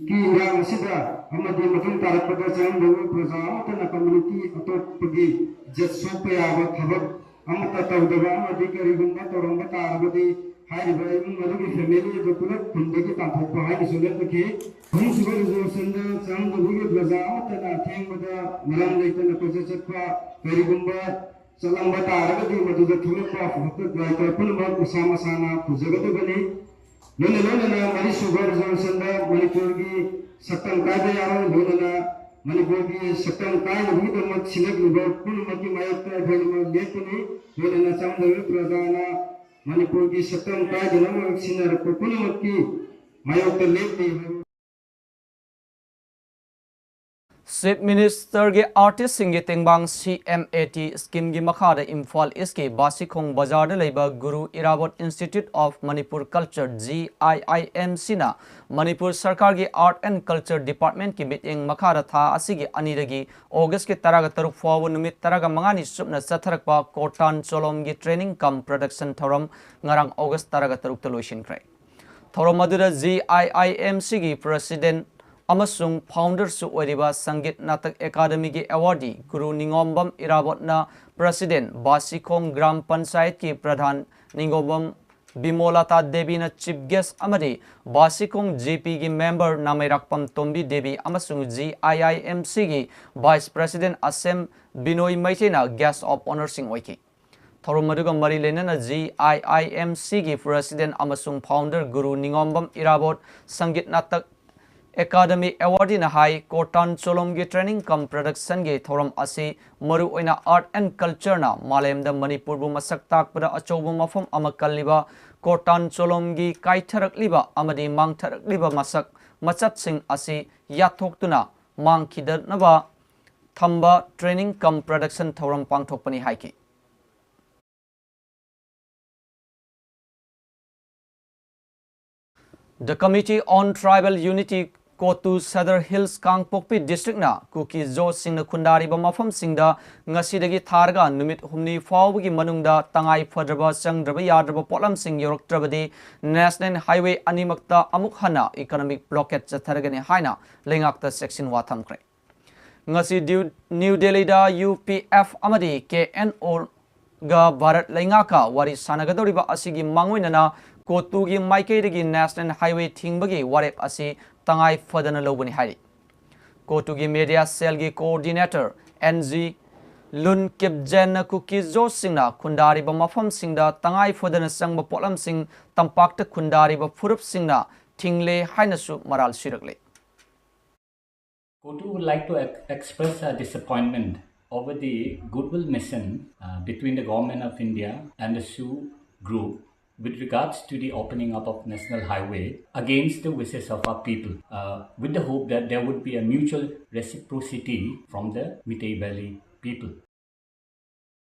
ꯀꯤ ꯏꯔꯥꯡ ꯑꯁꯤꯗ ꯑꯃꯗꯤ ꯃꯇꯨꯡ ꯇꯥꯔꯛꯄꯗ ꯆꯪꯂꯝꯗꯕ ꯄ꯭ꯔꯖꯥ ꯑꯃꯠꯇꯅ community ꯑꯇꯣꯞꯄꯒꯤ ꯏꯖꯠ ꯁꯣꯛꯄ ꯌꯥꯕ ꯊꯕꯛ ꯑꯃꯠꯇ ꯇꯧꯗꯕ ꯑꯃꯗꯤ ꯀꯔꯤꯒꯨꯝꯕ ꯇꯧꯔꯝꯕ ꯇꯥꯔꯕꯗꯤ ꯍꯥꯏꯔꯤꯕ ꯏꯃꯨꯡ ꯑꯗꯨꯒꯤ family ꯑꯗꯨ ꯄꯨꯂꯞ ꯈꯨꯟꯗꯒꯤ ꯇꯥꯟꯊꯣꯛꯄ ꯍꯥꯏꯅꯁꯨ ꯂꯦꯞꯄꯈꯤ꯫ ꯑꯍꯨꯝꯁꯨꯕ resolutionꯗ ꯆꯪꯂꯝꯗꯕꯒꯤ ꯄ꯭ꯔꯖꯥ ꯑꯃꯠꯇꯅ ꯑꯊꯦꯡꯕꯗ ꯃꯔꯝ ꯂꯩꯇꯅ ꯀꯣꯏꯆꯠ ꯆꯠꯄ, ꯀꯔꯤꯒꯨꯝꯕ ꯆꯠꯂꯝꯕ ꯇꯥꯔꯒꯗꯤ ꯃꯗꯨꯗ ꯊꯣꯛꯂꯛꯄ ꯑꯐꯕ ꯗꯥꯏꯇ ꯄꯨꯝꯅꯃꯛ ꯃꯁꯥ ꯃꯁꯥꯅ ꯄꯨꯖꯒꯗꯕꯅꯤ꯫ ꯂꯣꯏꯅ ꯂꯣꯏꯅꯅ ꯃꯔꯤꯁꯨꯕ resolutionꯗ ꯃꯅꯤꯄꯨꯔꯒꯤ ꯁꯛꯇꯝ ꯀꯥꯏꯕ ꯌꯥꯔꯣꯏ, ꯂꯣꯏꯅꯅ ꯃꯅꯤꯄꯨꯔꯒꯤ ꯁꯛꯇꯝ ꯀꯥꯏꯅꯕꯒꯤꯗꯃꯛ ꯁꯤꯟꯅꯈꯤꯕ ꯄꯨꯝꯅꯃꯛꯀꯤ ꯃꯥꯌꯣꯛꯇ ꯑꯩꯈꯣꯏꯅꯃꯛ ꯂꯦꯞꯀꯅꯤ, ꯂꯣꯏꯅꯅ ꯆꯪꯗꯕ ꯄ꯭ꯔꯖꯥꯅ ꯃꯅꯤꯄꯨꯔꯒꯤ ꯁꯛꯇꯝ ꯀꯥꯏꯗꯅꯕ ꯁꯤꯟꯅꯔꯛꯄ ꯄꯨꯝꯅꯃꯛꯀꯤ ꯃꯥꯌꯣꯛꯇ ꯂꯦꯞꯂꯤ ꯍꯥꯏꯕ꯫ Chief Ministerꯒꯤ Artistꯁꯤꯡꯒꯤ ꯇꯦꯡꯕꯥꯡ C M A T schemeꯒꯤ ꯃꯈꯥꯗ ꯏꯝꯐꯥꯜ Eastꯀꯤ ꯕꯥꯁꯤꯈꯣꯡ ꯕꯖꯥꯔꯗ ꯂꯩꯕ ꯒꯨꯔꯨ ꯏꯔꯥꯕꯣꯠ Institute of Manipur Culture, G I I M Cꯅ Manipur ꯁꯔꯀꯥꯔꯒꯤ Art and Culture Departmentꯀꯤ ꯃꯤꯠꯌꯦꯡ ꯃꯈꯥꯗ ꯊꯥ ꯑꯁꯤꯒꯤ ꯑꯅꯤꯗꯒꯤ ꯑꯣꯒꯁꯀꯤ ꯇꯔꯥꯒ ꯇꯔꯨꯛ ꯐꯥꯎꯕ ꯅꯨꯃꯤꯠ ꯇꯔꯥꯒ ꯃꯉꯥꯅꯤ ꯆꯨꯞꯅ ꯆꯠꯊꯔꯛꯄ ꯀꯣꯔꯇꯥꯟ ꯆꯣꯂꯣꯝꯒꯤ training cum production ꯊꯧꯔꯝ ꯉꯔꯥꯡ ꯑꯣꯒꯁ ꯇꯔꯥꯒ ꯇꯔꯨꯛꯇ ꯂꯣꯏꯁꯤꯟꯈ꯭ꯔꯦ꯫ ꯊꯧꯔꯝ ꯑꯗꯨꯗ G I I M Cꯒꯤ President ꯑꯃꯁꯨꯡ Founderꯁꯨ ꯑꯣꯏꯔꯤꯕ ꯁꯪꯒꯤꯠ ꯅꯥꯇꯛ ꯑꯦꯀꯥꯗꯃꯤꯒꯤ awardee ꯒꯨꯔꯨ ꯅꯤꯉꯣꯝꯕꯝ ꯏꯔꯥꯕꯣꯠꯅ President, ꯕꯥꯁꯤꯈꯣꯡ ꯒ꯭ꯔꯥꯝ ꯄꯟꯆꯥꯌꯠꯀꯤ ꯄ꯭ꯔꯙꯥꯟ ꯅꯤꯉꯣꯝꯕꯝ ꯕꯤꯃꯣꯂꯥꯇꯥ ꯗꯦꯕꯤꯅ Chief Guest ꯑꯃꯗꯤ ꯕꯥꯁꯤꯈꯣꯡ G Pꯒꯤ member ꯅꯥꯃꯩꯔꯥꯛꯄꯝ ꯇꯣꯝꯕꯤ ꯗꯦꯕꯤ ꯑꯃꯁꯨꯡ G I I M Cꯒꯤ Vice President ꯑꯁꯦꯝ ꯕꯤꯅꯣꯏ ꯃꯩꯇꯩꯅ Guest of Honourꯁꯤꯡ ꯑꯣꯏꯈꯤ꯫ ꯊꯧꯔꯝ ꯑꯗꯨꯒ ꯃꯔꯤ ꯂꯩꯅꯅ G I I M Cꯒꯤ President ꯑꯃꯁꯨꯡ Founder ꯒꯨꯔꯨ ꯅꯤꯉꯣꯝꯕꯝ ꯏꯔꯥꯕꯣꯠ ꯁꯪꯒꯤꯠ ꯅꯥꯇꯛ ꯑꯦꯀꯥꯗꯃꯤ awardee ꯅ ꯍꯥꯏ, ꯀꯣꯔꯇꯥꯟ ꯆꯣꯂꯣꯝꯒꯤ training cum production ꯒꯤ ꯊꯧꯔꯝ ꯑꯁꯤ ꯃꯔꯨꯑꯣꯏꯅ Art and Culture ꯅ ꯃꯥꯂꯦꯝꯗ ꯃꯅꯤꯄꯨꯔꯕꯨ ꯃꯁꯛ ꯇꯥꯛꯄꯗ ꯑꯆꯧꯕ ꯃꯐꯝ ꯑꯃ ꯀꯜꯂꯤꯕ ꯀꯣꯔꯇꯥꯟ ꯆꯣꯂꯣꯝꯒꯤ ꯀꯥꯏꯊꯔꯛꯂꯤꯕ ꯑꯃꯗꯤ ꯃꯥꯡꯊꯔꯛꯂꯤꯕ ꯃꯁꯛ ꯃꯆꯠꯁꯤꯡ ꯑꯁꯤ ꯌꯥꯠꯊꯣꯛꯇꯨꯅ ꯃꯥꯡꯈꯤꯗꯅꯕ ꯊꯝꯕ training cum production ꯊꯧꯔꯝ ꯄꯥꯡꯊꯣꯛꯄꯅꯤ ꯍꯥꯏꯈꯤ꯫ The Committee on Tribal Unity, CoTU, Sadar Hills, ꯀꯥꯡꯄꯣꯛꯄꯤ ꯗꯤꯁꯇ꯭ꯔꯤꯛꯅ ꯀꯨꯀꯤ ꯖꯣꯁꯁꯤꯡꯅ ꯈꯨꯟꯗꯥꯔꯤꯕ ꯃꯐꯝꯁꯤꯡꯗ ꯉꯁꯤꯗꯒꯤ ꯊꯥꯔꯒ ꯅꯨꯃꯤꯠ ꯍꯨꯝꯅꯤ ꯐꯥꯎꯕꯒꯤ ꯃꯅꯨꯡꯗ ꯇꯉꯥꯏ ꯐꯗ꯭ꯔꯕ ꯆꯪꯗ꯭ꯔꯕ ꯌꯥꯗ꯭ꯔꯕ ꯄꯣꯠꯂꯝꯁꯤꯡ ꯌꯧꯔꯛꯇ꯭ꯔꯕꯗꯤ National Highway ꯑꯅꯤꯃꯛꯇ ꯑꯃꯨꯛ ꯍꯟꯅ economic blockade ꯆꯠꯊꯔꯒꯅꯤ ꯍꯥꯏꯅ ꯂꯩꯉꯥꯛꯇ ꯆꯦꯛꯁꯤꯟꯋꯥ ꯊꯝꯈ꯭ꯔꯦ꯫ ꯉꯁꯤ ꯗ꯭ꯌꯨ-, ꯅ꯭ꯌꯨ ꯗꯦꯜꯂꯤꯗ ꯌꯨ ꯄꯤ ꯑꯦꯐ ꯑꯃꯗꯤ ꯀꯦ ꯑꯦꯟ ꯑꯣꯒ ꯚꯥꯔꯠ ꯂꯩꯉꯥꯛꯀ ꯋꯥꯔꯤ ꯁꯥꯟꯅꯒꯗꯧꯔꯤꯕ ꯑꯁꯤꯒꯤ ꯃꯥꯡꯑꯣꯏꯅꯅ CoTUꯒꯤ ꯃꯥꯏꯀꯩꯗꯒꯤ National Highway ꯊꯤꯡꯕꯒꯤ ꯋꯥꯔꯦꯞ ꯑꯁꯤ ꯇꯉꯥꯏ ꯐꯗꯅ ꯂꯧꯕꯅꯤ ꯍꯥꯏꯔꯤ꯫ CoTUꯒꯤ media cellꯒꯤ coordinator ꯑꯦꯟ ꯖꯤ ꯂꯨꯟ ꯀꯤꯞꯖꯦꯟꯅ ꯀꯨꯀꯤ ꯖꯣꯁꯁꯤꯡꯅ ꯈꯨꯟꯗꯥꯔꯤꯕ ꯃꯐꯝꯁꯤꯡꯗ ꯇꯉꯥꯏ ꯐꯗꯅ ꯆꯪꯕ ꯄꯣꯠꯂꯝꯁꯤꯡ ꯇꯝꯄꯥꯛꯇ ꯈꯨꯟꯗꯥꯔꯤꯕ ꯐꯨꯔꯨꯞꯁꯤꯡꯅ ꯊꯤꯡꯂꯦ ꯍꯥꯏꯅꯁꯨ ꯃꯔꯥꯜ ꯁꯤꯔꯛꯂꯤ꯫ CoTU would like to ex-, express our disappointment over the goodwill mission, uh, between the Government of India and the Shu group with regards to the opening up of National Highway against the wishes of our people, uh, with the hope that there would be a mutual reciprocity from the Meitei Valley people.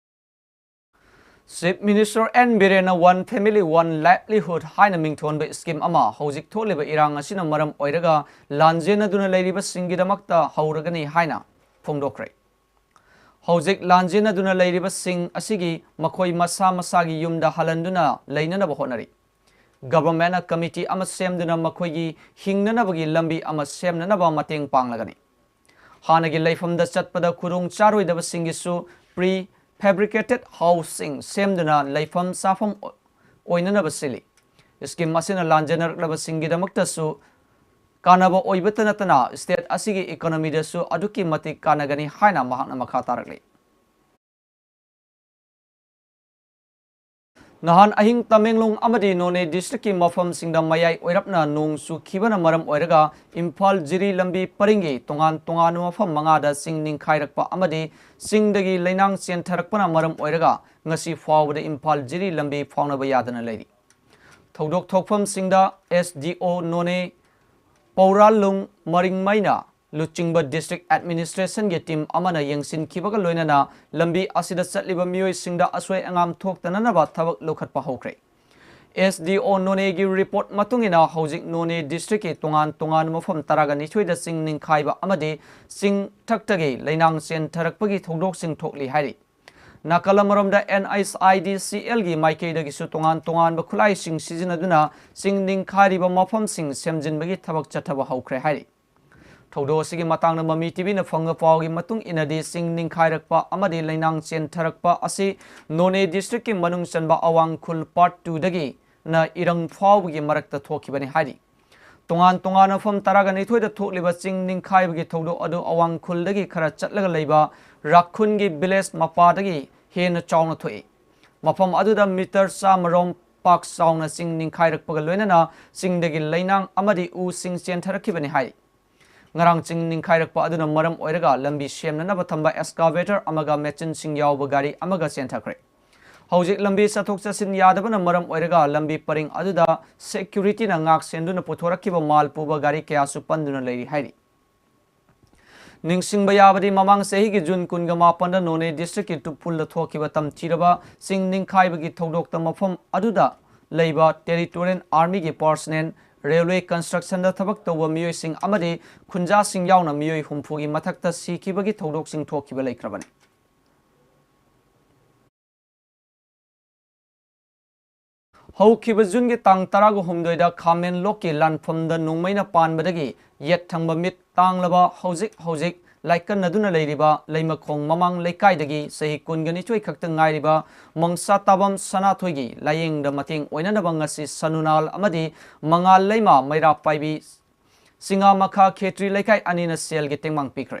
Chief Minister N Birena One Family One Livelihood ꯍꯥꯏꯅ ꯃꯤꯡꯊꯣꯟꯕ scheme ꯑꯃ ꯍꯧꯖꯤꯛ ꯊꯣꯛꯂꯤꯕ ꯏꯔꯥꯡ ꯑꯁꯤꯅ ꯃꯔꯝ ꯑꯣꯏꯔꯒ ꯂꯥꯟꯖꯦꯟꯅꯗꯨꯅ ꯂꯩꯔꯤꯕꯁꯤꯡꯒꯤꯗꯃꯛꯇ ꯍꯧꯔꯒꯅꯤ ꯍꯥꯏꯅ ꯐꯣꯡꯗꯣꯛꯈ꯭ꯔꯦ꯫ ꯍꯧꯖꯤꯛ ꯂꯥꯟꯖꯦꯟꯅꯗꯨꯅ ꯂꯩꯔꯤꯕꯁꯤꯡ ꯑꯁꯤꯒꯤ ꯃꯈꯣꯏ ꯃꯁꯥ ꯃꯁꯥꯒꯤ ꯌꯨꯝꯗ ꯍꯜꯍꯟꯗꯨꯅ ꯂꯩꯅꯅꯕ ꯍꯣꯠꯅꯔꯤ꯫ Governmentꯅ committee ꯑꯃ ꯁꯦꯝꯗꯨꯅ ꯃꯈꯣꯏꯒꯤ ꯍꯤꯡꯅꯅꯕꯒꯤ ꯂꯝꯕꯤ ꯑꯃ ꯁꯦꯝꯅꯅꯕ ꯃꯇꯦꯡ ꯄꯥꯡꯂꯒꯅꯤ꯫ ꯍꯥꯟꯅꯒꯤ ꯂꯩꯐꯝꯗ ꯆꯠꯄꯗ ꯈꯨꯗꯣꯡ ꯆꯥꯔꯣꯏꯗꯕꯁꯤꯡꯒꯤꯁꯨ pre-fabricated housing ꯁꯦꯝꯗꯨꯅ ꯂꯩꯐꯝ ꯆꯥꯐꯝ ꯑꯣꯏꯅꯅꯕ ꯁꯤꯜꯂꯤ꯫ Scheme ꯑꯁꯤꯅ ꯂꯥꯟꯖꯦꯟꯅꯔꯛꯂꯕꯁꯤꯡꯒꯤꯗꯃꯛꯇꯁꯨ ꯀꯥꯟꯅꯕ ꯑꯣꯏꯕꯇ ꯅꯠꯇꯅ state ꯑꯁꯤꯒꯤ economyꯗꯁꯨ ꯑꯗꯨꯛꯀꯤ ꯃꯇꯤꯛ ꯀꯥꯟꯅꯒꯅꯤ ꯍꯥꯏꯅ ꯃꯍꯥꯛꯅ ꯃꯈꯥ ꯇꯥꯔꯛꯂꯤ꯫ ꯅꯍꯥꯟ ꯑꯍꯤꯡ ꯇꯃꯦꯡꯂꯣꯡ ꯑꯃꯗꯤ ꯅꯣꯅꯦ districtꯀꯤ ꯃꯐꯝꯁꯤꯡꯗ ꯃꯌꯥꯏ ꯑꯣꯏꯔꯞꯅ ꯅꯣꯡ ꯆꯨꯈꯤꯕꯅ ꯃꯔꯝ ꯑꯣꯏꯔꯒ ꯏꯝꯐꯥꯜ ꯖꯤꯔꯤ ꯂꯝꯕꯤ ꯄꯔꯤꯡꯒꯤ ꯇꯣꯉꯥꯟ ꯇꯣꯉꯥꯟꯕ ꯃꯐꯝ ꯃꯉꯥꯗ ꯆꯤꯡ ꯅꯤꯡꯈꯥꯏꯔꯛꯄ ꯑꯃꯗꯤ ꯆꯤꯡꯗꯒꯤ ꯂꯩꯅꯥꯡ ꯆꯦꯟꯊꯔꯛꯄꯅ ꯃꯔꯝ ꯑꯣꯏꯔꯒ ꯉꯁꯤ ꯐꯥꯎꯕꯗ ꯏꯝꯐꯥꯜ ꯖꯤꯔꯤ ꯂꯝꯕꯤ ꯐꯥꯎꯅꯕ ꯌꯥꯗꯅ ꯂꯩꯔꯤ꯫ ꯊꯧꯗꯣꯛ ꯊꯣꯛꯐꯝꯁꯤꯡꯗ S D O ꯅꯣꯅꯦ ꯄꯧꯔꯥꯂꯨꯡ ꯃꯔꯤꯡꯃꯩꯅ ꯂꯨꯆꯤꯡꯕ district administrationꯒꯤ team ꯑꯃꯅ ꯌꯦꯡꯁꯤꯟꯈꯤꯕꯒ ꯂꯣꯏꯅꯅ ꯂꯝꯕꯤ ꯑꯁꯤꯗ ꯆꯠꯂꯤꯕ ꯃꯤꯑꯣꯏꯁꯤꯡꯗ ꯑꯁꯣꯏ ꯑꯉꯥꯝ ꯊꯣꯛꯇꯅꯅꯕ ꯊꯕꯛ ꯂꯧꯈꯠꯄ ꯍꯧꯈ꯭ꯔꯦ꯫ ꯑꯦꯁ ꯗꯤ ꯑꯣ ꯅꯣꯅꯦꯒꯤ ꯔꯤꯄꯣꯔꯠ ꯃꯇꯨꯡ ꯏꯟꯅ ꯍꯧꯖꯤꯛ ꯅꯣꯅꯦ ꯗꯤꯁꯇ꯭ꯔꯤꯛꯀꯤ ꯇꯣꯉꯥꯟ ꯇꯣꯉꯥꯟꯕ ꯃꯐꯝ ꯇꯔꯥꯒ ꯅꯤꯊꯣꯏꯗ ꯆꯤꯡ ꯅꯤꯡꯈꯥꯏꯕ ꯑꯃꯗꯤ ꯆꯤꯡꯊꯛꯇꯒꯤ ꯂꯩꯅꯥꯡ ꯆꯦꯟꯊꯔꯛꯄꯒꯤ ꯊꯧꯗꯣꯛꯁꯤꯡ ꯊꯣꯛꯂꯤ ꯍꯥꯏꯔꯤ꯫ ꯅꯥꯀꯜ ꯑꯃꯔꯣꯝꯗ ꯑꯦꯟ ꯑꯩꯆ ꯑꯥꯏ ꯗꯤ ꯁꯤ ꯑꯦꯜꯒꯤ ꯃꯥꯏꯀꯩꯗꯒꯤꯁꯨ ꯇꯣꯉꯥꯟ ꯇꯣꯉꯥꯟꯕ ꯈꯨꯠꯂꯥꯏꯁꯤꯡ ꯁꯤꯖꯤꯟꯅꯗꯨꯅ ꯆꯤꯡ ꯅꯤꯡꯈꯥꯏꯔꯤꯕ ꯃꯐꯝꯁꯤꯡ ꯁꯦꯝꯖꯤꯟꯕꯒꯤ ꯊꯕꯛ ꯆꯠꯊꯕ ꯍꯧꯈ꯭ꯔꯦ ꯍꯥꯏꯔꯤ꯫ ꯊꯧꯗꯣꯛ ꯑꯁꯤꯒꯤ ꯃꯇꯥꯡꯗ ꯃꯃꯤ ꯇꯤꯚꯤꯅ ꯐꯪꯕ ꯄꯥꯎꯒꯤ ꯃꯇꯨꯡ ꯏꯟꯅꯗꯤ, ꯆꯤꯡ ꯅꯤꯡꯈꯥꯏꯔꯛꯄ ꯑꯃꯗꯤ ꯂꯩꯅꯥꯡ ꯆꯦꯟꯊꯔꯛꯄ ꯑꯁꯤ ꯅꯣꯅꯦ ꯗꯤꯁꯇ꯭ꯔꯤꯛꯀꯤ ꯃꯅꯨꯡ ꯆꯟꯕ ꯑꯋꯥꯡ ꯈꯨꯜ ꯄꯥꯔꯠ ꯇꯨꯗꯒꯤꯅ ꯏꯔꯪ ꯐꯥꯎꯕꯒꯤ ꯃꯔꯛꯇ ꯊꯣꯛꯈꯤꯕꯅꯤ ꯍꯥꯏꯔꯤ꯫ ꯇꯣꯉꯥꯟ ꯇꯣꯉꯥꯟꯕ ꯃꯐꯝ ꯇꯔꯥꯒ ꯅꯤꯊꯣꯏꯗ ꯊꯣꯛꯂꯤꯕ ꯆꯤꯡ ꯅꯤꯡꯈꯥꯏꯕꯒꯤ ꯊꯧꯗꯣꯛ ꯑꯗꯨ ꯑꯋꯥꯡ ꯈꯨꯜꯗꯒꯤ ꯈꯔ ꯆꯠꯂꯒ ꯂꯩꯕ ꯔꯥꯈꯨꯟꯒꯤ ꯚꯤꯂꯦꯖ ꯃꯄꯥꯗꯒꯤ ꯍꯦꯟꯅ ꯆꯥꯎꯅ ꯊꯣꯛꯏ꯫ ꯃꯐꯝ ꯑꯗꯨꯗ ꯃꯤꯇꯔ ꯆꯥꯝꯃ ꯔꯣꯝ ꯄꯥꯛ ꯆꯥꯎꯅ ꯆꯤꯡ ꯅꯤꯡꯈꯥꯏꯔꯛꯄꯒ ꯂꯣꯏꯅꯅ ꯆꯤꯡꯗꯒꯤ ꯂꯩꯅꯥꯡ ꯑꯃꯗꯤ ꯎꯁꯤꯡ ꯆꯦꯟꯊꯔꯛꯈꯤꯕꯅꯤ ꯍꯥꯏꯔꯤ꯫ ꯉꯔꯥꯡ ꯆꯤꯡ ꯅꯤꯡꯈꯥꯏꯔꯛꯄ ꯑꯗꯨꯅ ꯃꯔꯝ ꯑꯣꯏꯔꯒ ꯂꯝꯕꯤ ꯁꯦꯝꯅꯅꯕ ꯊꯝꯕ ꯑꯦꯛꯁꯀꯥꯚꯦꯇꯔ ꯑꯃꯒ ꯃꯦꯆꯤꯟꯁꯤꯡ ꯌꯥꯎꯕ ꯒꯥꯔꯤ ꯑꯃꯒ ꯆꯦꯟꯊꯈ꯭ꯔꯦ꯫ ꯍꯧꯖꯤꯛ ꯂꯝꯕꯤ ꯆꯠꯊꯣꯛ ꯆꯠꯁꯤꯟ ꯌꯥꯗꯕꯅ ꯃꯔꯝ ꯑꯣꯏꯔꯒ ꯂꯝꯕꯤ ꯄꯔꯤꯡ ꯑꯗꯨꯗ ꯁꯦꯀ꯭ꯌꯨꯔꯤꯇꯤꯅ ꯉꯥꯛ ꯁꯦꯟꯗꯨꯅ ꯄꯨꯊꯣꯔꯛꯈꯤꯕ ꯃꯥꯜ ꯄꯨꯕ ꯒꯥꯔꯤ ꯀꯌꯥꯁꯨ ꯄꯟꯗꯨꯅ ꯂꯩꯔꯤ ꯍꯥꯏꯔꯤ꯫ ꯅꯤꯡꯁꯤꯡꯕ ꯌꯥꯕꯗꯤ, ꯃꯃꯥꯡ ꯆꯍꯤꯒꯤ ꯖꯨꯟ ꯀꯨꯟꯒ ꯃꯥꯄꯟꯗ ꯅꯣꯅꯦ ꯗꯤꯁꯇ꯭ꯔꯤꯛꯀꯤ ꯇꯨꯄꯨꯜꯗ ꯊꯣꯛꯈꯤꯕ ꯇꯝꯊꯤꯔꯕ ꯆꯤꯡ ꯅꯤꯡꯈꯥꯏꯕꯒꯤ ꯊꯧꯗꯣꯛꯇ ꯃꯐꯝ ꯑꯗꯨꯗ ꯂꯩꯕ ꯇꯦꯔꯤꯇꯣꯔꯤꯌꯦꯜ ꯑꯥꯔꯃꯤꯒꯤ ꯄꯔꯁꯅꯦꯜ, ꯔꯦꯜꯋꯦ ꯀꯟꯁꯇ꯭ꯔꯛꯁꯟꯗ ꯊꯕꯛ ꯇꯧꯕ ꯃꯤꯑꯣꯏꯁꯤꯡ ꯑꯃꯗꯤ ꯈꯨꯟꯖꯥꯁꯤꯡ ꯌꯥꯎꯅ ꯃꯤꯑꯣꯏ ꯍꯨꯝꯐꯨꯒꯤ ꯃꯊꯛꯇ ꯁꯤꯈꯤꯕꯒꯤ ꯊꯧꯗꯣꯛꯁꯤꯡ ꯊꯣꯛꯈꯤꯕ ꯂꯩꯈ꯭ꯔꯕꯅꯤ꯫ ꯍꯧꯈꯤꯕ ꯖꯨꯟꯒꯤ ꯇꯥꯡ ꯇꯔꯥꯒ ꯍꯨꯝꯗꯣꯏꯗ ꯈꯥꯃꯦꯟꯂꯣꯛꯀꯤ ꯂꯥꯟꯐꯝꯗ ꯅꯣꯡꯃꯩꯅ ꯄꯥꯟꯕꯗꯒꯤ ꯌꯦꯠ ꯊꯪꯕ ꯃꯤꯠ ꯇꯥꯡꯂꯕ, ꯍꯧꯖꯤꯛ ꯍꯧꯖꯤꯛ ꯂꯥꯏꯀꯠꯅꯗꯨꯅ ꯂꯩꯔꯤꯕ ꯂꯩꯃꯈꯣꯡ ꯃꯃꯥꯡ ꯂꯩꯀꯥꯏꯗꯒꯤ ꯆꯍꯤ ꯀꯨꯟꯒ ꯅꯤꯊꯣꯏ ꯈꯛꯇ ꯉꯥꯏꯔꯤꯕ ꯃꯪꯁꯥꯇꯥꯕꯝ ꯁꯅꯥꯊꯣꯏꯒꯤ ꯂꯥꯌꯦꯡꯗ ꯃꯇꯦꯡ ꯑꯣꯏꯅꯅꯕ ꯉꯁꯤ ꯁꯅꯨꯅꯥꯜ ꯑꯃꯗꯤ ꯃꯉꯥꯜ ꯂꯩꯃ ꯃꯩꯔꯥ ꯄꯥꯏꯕꯤ ꯁꯤꯡꯉꯥ ꯃꯈꯥ ꯈꯦꯇ꯭ꯔꯤ ꯂꯩꯀꯥꯏ ꯑꯅꯤꯅ ꯁꯦꯜꯒꯤ ꯇꯦꯡꯕꯥꯡ ꯄꯤꯈ꯭ꯔꯦ꯫